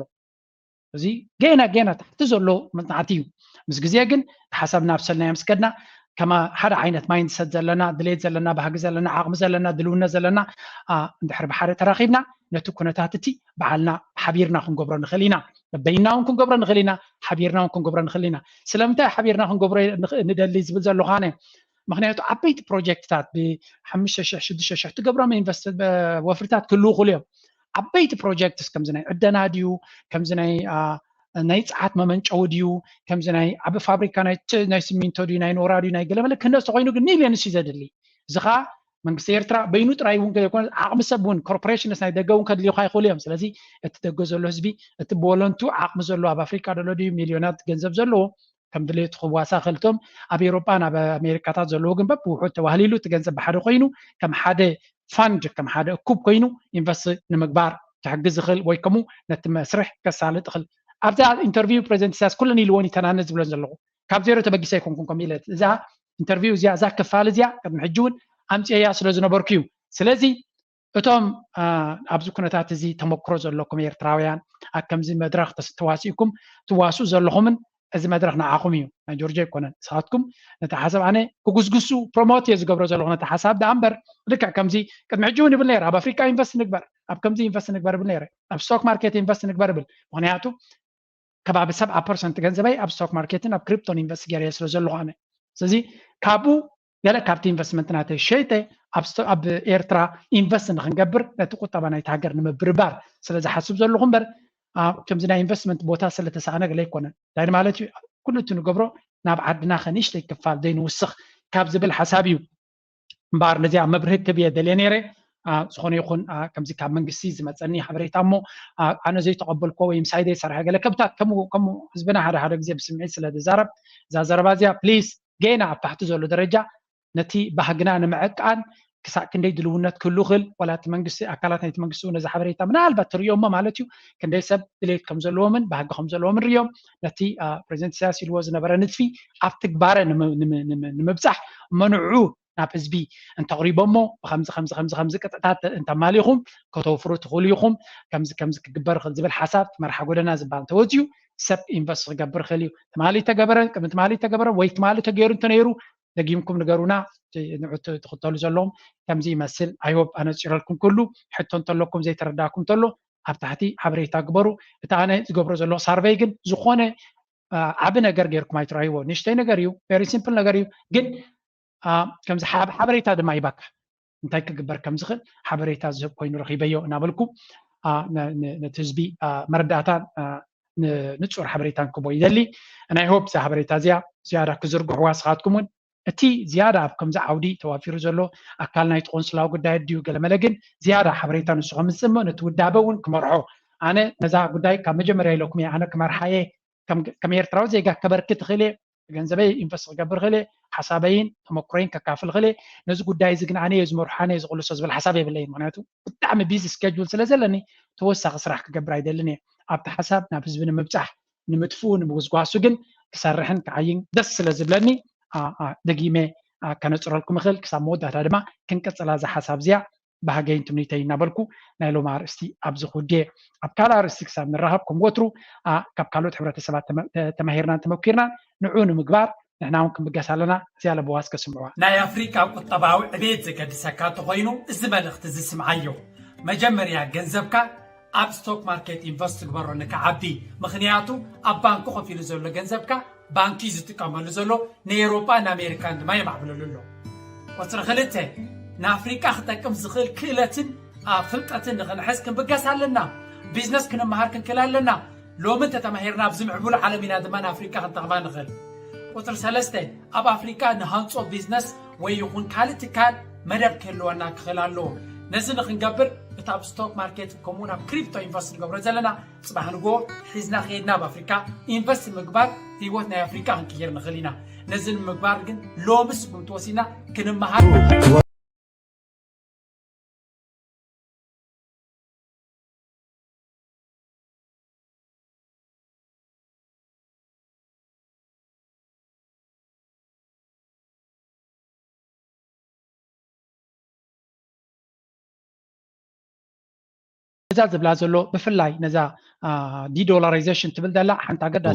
እዚ ገና ገና ታሕቲ ዘሎ መፅናዕቲ እዩ ምስ ግዜ ግን ሓሳብ ናብ ሰልናዮ ምስ ከድና ከማ ሓደ ዓይነት ማይንድሰት ዘለና ድሌት ዘለና ባህጊ ዘለና ዓቕሚ ዘለና ድልውነት ዘለና እንድሕር ብሓደ ተራኺብና ነቲ ኩነታት እቲ በዓልና ሓቢርና ክንገብሮ ንኽእል ኢና በይና እውን ክንገብሮ ንኽእል ኢና ሓቢርና እውን ክንገብሮ ንኽእል ኢና ስለምንታይ ሓቢርና ክንገብሮ ንደሊ ዝብል ዘለኹ ኣነ ምክንያቱ ዓበይቲ ፕሮጀክትታት ብሓሙሽተ ሽሕ ሽዱሽተ ሽሕ ትገብሮም ኢንቨስት ወፍርታት ክህልው ክሉ እዮም ዓበይቲ ፕሮጀክትስ ከምዚ ናይ ዕደና ድዩ ከምዚ ናይ ናይ ፀዓት መመንጨዊ ድዩ ከምዚ ናይ ዓቢ ፋብሪካ ናይ ሲሚንቶ ድዩ ናይ ኖራ ድዩ ናይ ገለመለ ክህነፅ ተኮይኑ ግን ሚልዮንስ እዩ ዘድሊ እዚ ከዓ መንግስቲ ኤርትራ በይኑ ጥራይ እውን ዘይኮነ ዓቕሚ ሰብ እውን ኮርፖሬሽንስ ናይ ደገ እውን ከድልዩካ ይኽእሉ እዮም ስለዚ እቲ ደገ ዘሎ ህዝቢ እቲ ብወለንቱ ዓቕሚ ዘሎ ኣብ ኣፍሪካ ደሎ ድዩ ሚልዮናት ገንዘብ ዘለዎ ከም ድሌቱ ክዋሳ ክልቶም ኣብ ኤሮጳን ኣብ ኣሜሪካታት ዘለዎ ግን በብውሑድ ተዋህሊሉ እቲ ገንዘብ ብሓደ ኮይኑ ከም ሓደ ፋንድ ከም ሓደ እኩብ ኮይኑ ኢንቨስት ንምግባር ክሕግዝ ዝኽእል ወይ ከምኡ ነቲ መስርሕ ከሳልጥ ይኽእል ኣብዛ ኢንተርቪው ፕሬዚደንት ኢሳያስ ኩለን ኢልዎን ይተናነ ዝብለን ዘለኹ ካብ ዜሮ ተበጊሰ ኣይኮንኩን ከም ኢለት እዛ ኢንተርቪው እዚኣ እዛ ክፋል እዚኣ ቅድሚ ሕጂ እውን ኣምፅኤያ ስለ ዝነበርኩ እዩ ስለዚ እቶም ኣብዚ ኩነታት እዚ ተመክሮ ዘለኩም ኤርትራውያን ኣብ ከምዚ መድረኽ ተዋሲእኩም ትዋስኡ ዘለኹምን እዚ መድረኽ ንዓኹም እዩ ናይ ጆርጆ ኣይኮነን ንስኻትኩም ነቲ ሓሳብ ኣነ ክጉስጉሱ ፕሮሞት እየ ዝገብሮ ዘለኹ ነቲ ሓሳብ ደኣ እምበር ልክዕ ከምዚ ቅድሚ ሕጂ እውን ይብል ነይረ ኣብ ኣፍሪካ ኢንቨስት ንግበር ኣብ ከምዚ ኢንቨስት ንግበር ይብል ነይረ ኣብ ስቶክ ማርኬት ኢንቨስት ንግበር ይብል ምክንያቱ ከባቢ ሰብዓ ፐርሰንት ገንዘበይ ኣብ ስቶክ ማርኬትን ኣብ ክሪፕቶን ኢንቨስት ገይረ ስለ ዘለኹ ኣነ ስለዚ ካብኡ ገለ ካብቲ ኢንቨስትመንትና ተሸይጠ ኣብ ኤርትራ ኢንቨስት ንክንገብር ነቲ ቁጠባ ናይቲ ሃገር ንምብርባር ስለ ዝሓስብ ዘለኹ እምበር ከምዚ ናይ ኢንቨስትመንት ቦታ ስለተሳእነ ገለ ኣይኮነን። እንታይ ማለት እዩ? ኩሉ እቲ ንገብሮ ናብ ዓድና ከንእሽተይ ክፋል ዘይንውስኽ ካብ ዝብል ሓሳብ እዩ። እምበኣር ነዚኣ መብርሂ ክብ እየ ደልየ ነይረ። ዝኾነ ይኹን ከምዚ ካብ መንግስቲ ዝመፀኒ ሓበሬታ እሞ ኣነ ዘይተቐበልኮ ወይ ምሳይ ዘይሰርሐ ገለ ከብታት ከምኡ ከምኡ ህዝብና ሓደ ሓደ ግዜ ብስምዒት ስለ ዝዛረብ እዛ ዘረባ እዚኣ ፕሊስ ገና ኣብ ታሕቲ ዘሎ ደረጃ ነቲ ባህግና ንምዕቃን ክሳዕ ክንደይ ድልውነት ክህሉ ክእል ዋላ እቲ መንግስቲ ኣካላት ናይቲ መንግስቲ እውን ነዚ ሓበሬታ ምናልባት ትርእዮሞ ማለት እዩ ክንደይ ሰብ ድሌት ከም ዘለዎምን ባህጊ ከም ዘለዎምን ርዮም ነቲ ፕሬዚደንት ኢሳያስ ኢልዎ ዝነበረ ንጥፊ ኣብ ትግባረ ንምብፃሕ መንዑ ናብ ህዝቢ እንተቕሪቦሞ ብከምዚ ከምዚ ከምዚ ከምዚ ቅጥዕታት እንተማሊኹም ከተውፍሩ ትኽእሉ ኢኹም ከምዚ ከምዚ ክግበር ይኽእል ዝብል ሓሳብ መርሓ ጎደና ዝበሃል እንተወፅዩ ሰብ ኢንቨስት ክገብር ይኽእል እዩ ትማሊ ተገበረ ቅድሚ ትማሊ ተገበረ ወይ ትማሊ ተገይሩ እንተነይሩ ደጊምኩም ንገሩና ንዑ ትኽተሉ ዘለዎም ከምዚ ይመስል ኣይወብ ኣነፂረልኩም ክሉ ሕቶ እንተለኩም ዘይተረዳእኩም እንተሎ ኣብ ታሕቲ ሓበሬታ ግበሩ እቲ ኣነ ዝገብሮ ዘለኹ ሳርቨይ ግን ዝኾነ ዓቢ ነገር ገይርኩም ኣይትረኣይዎ ንእሽተይ ነገር እዩ very simple ነገር እዩ ግን ከምዚ ሓበሬታ ድማ ይባካ እንታይ ክግበር ከም ዝኽእል ሓበሬታ ዝህብ ኮይኑ ረኺበዮ እናበልኩ ነቲ ህዝቢ መረዳእታን ንፁር ሓበሬታን ክቦ ይደሊ ናይ ሆፕ እዛ ሓበሬታ እዚኣ ዝያዳ ክዝርግሕዋ ስኻትኩም እውን እቲ ዝያዳ ኣብ ከምዚ ዓውዲ ተዋፊሩ ዘሎ ኣካል ናይቲ ቆንስላዊ ጉዳይ ድዩ ገለመለ ግን ዝያዳ ሓበሬታ ንሱ ከምፅእ እሞ ነቲ ውዳበ እውን ክመርሖ ኣነ ነዛ ጉዳይ ካብ መጀመርያ ኢለኩም እየ ኣነ ክመርሓ እየ ከም ኤርትራዊ ዜጋ ከበርክት እኽእል እየ ገንዘበይ ኢንቨስት ክገብር እኽእል እየ ሓሳበይን ተመክሮይን ከካፍል እኽእል እየ ነዚ ጉዳይ እዚ ግን ኣነ እየ ዝመርሖ ኣነ እየ ዝቕልሶ ዝብል ሓሳብ የብለይን ምክንያቱ ብጣዕሚ ቢዚ ስኬጁል ስለ ዘለኒ ተወሳኺ ስራሕ ክገብር ኣይደልን እየ ኣብቲ ሓሳብ ናብ ህዝቢ ንምብፃሕ ንምጥፍኡ ንምጉስጓሱ ግን ክሰርሕን ክዓይን ደስ ስለ ዝብለኒ ደጊመ ከነፅረልኩም እኽእል ክሳብ መወዳእታ ድማ ክንቅፅላ እዛ ሓሳብ እዚኣ ባህገይን ትምኒተይ እናበልኩ ናይ ሎሚ ኣርእስቲ ኣብዚ ክውድየ ኣብ ካልእ ኣርእስቲ ክሳብ ንራኸብ ከም ወትሩ ካብ ካልኦት ሕብረተሰባት ተማሂርናን ተመኪርናን ንዑ ንምግባር ንሕና እውን ክንብገስ ኣለና እዚኣ ለበዋ እስከ ስምዕዋ ናይ ኣፍሪቃ ቁጠባዊ ዕቤት ዘገድሰካ እንተኮይኑ እዚ መልእኽቲ እዚ ስምዓዮ መጀመርያ ገንዘብካ ኣብ ስቶክ ማርኬት ኢንቨስት ትግበሮ ንክዓቢ ምክንያቱ ኣብ ባንኪ ኮፍ ኢሉ ዘሎ ገንዘብካ ባንኪ እዩ ዝጥቀመሉ ዘሎ ንኤሮጳ ንኣሜሪካን ድማ የማዕብለሉ ኣሎ ቁፅሪ ክልተ ንኣፍሪቃ ክጠቅም ዝኽእል ክእለትን ፍልጠትን ንኽንሕዝ ክንብገስ ኣለና ቢዝነስ ክንመሃር ክንክእል ኣለና ሎሚ እንተተማሂርና ኣብዚ ምዕቡል ዓለም ኢና ድማ ንኣፍሪቃ ክንጠቕማ ንኽእል ቁፅሪ ሰለስተ ኣብ ኣፍሪቃ ንሃንፆ ቢዝነስ ወይ ይኹን ካልእ ትካል መደብ ክህልወና ክኽእል ኣለዎ ነዚ ንክንገብር እቲ ኣብ ስቶክ ማርኬት ከምኡውን ኣብ ክሪፕቶ ኢንቨስት ንገብሮ ዘለና ፅባሕ ንጎ ሒዝና ከይድና ኣብ ኣፍሪካ ኢንቨስት ምግባር ህይወት ናይ ኣፍሪካ ክንቅይር ንኽእል ኢና ነዚ ንምግባር ግን ሎሚ ስጉምቲ ወሲድና ክንመሃር እዛ ዝብላ ዘሎ ብፍላይ ነዛ ዲዶላራይዜሽን ትብል ዘላ ሓንቲ ኣገዳሲ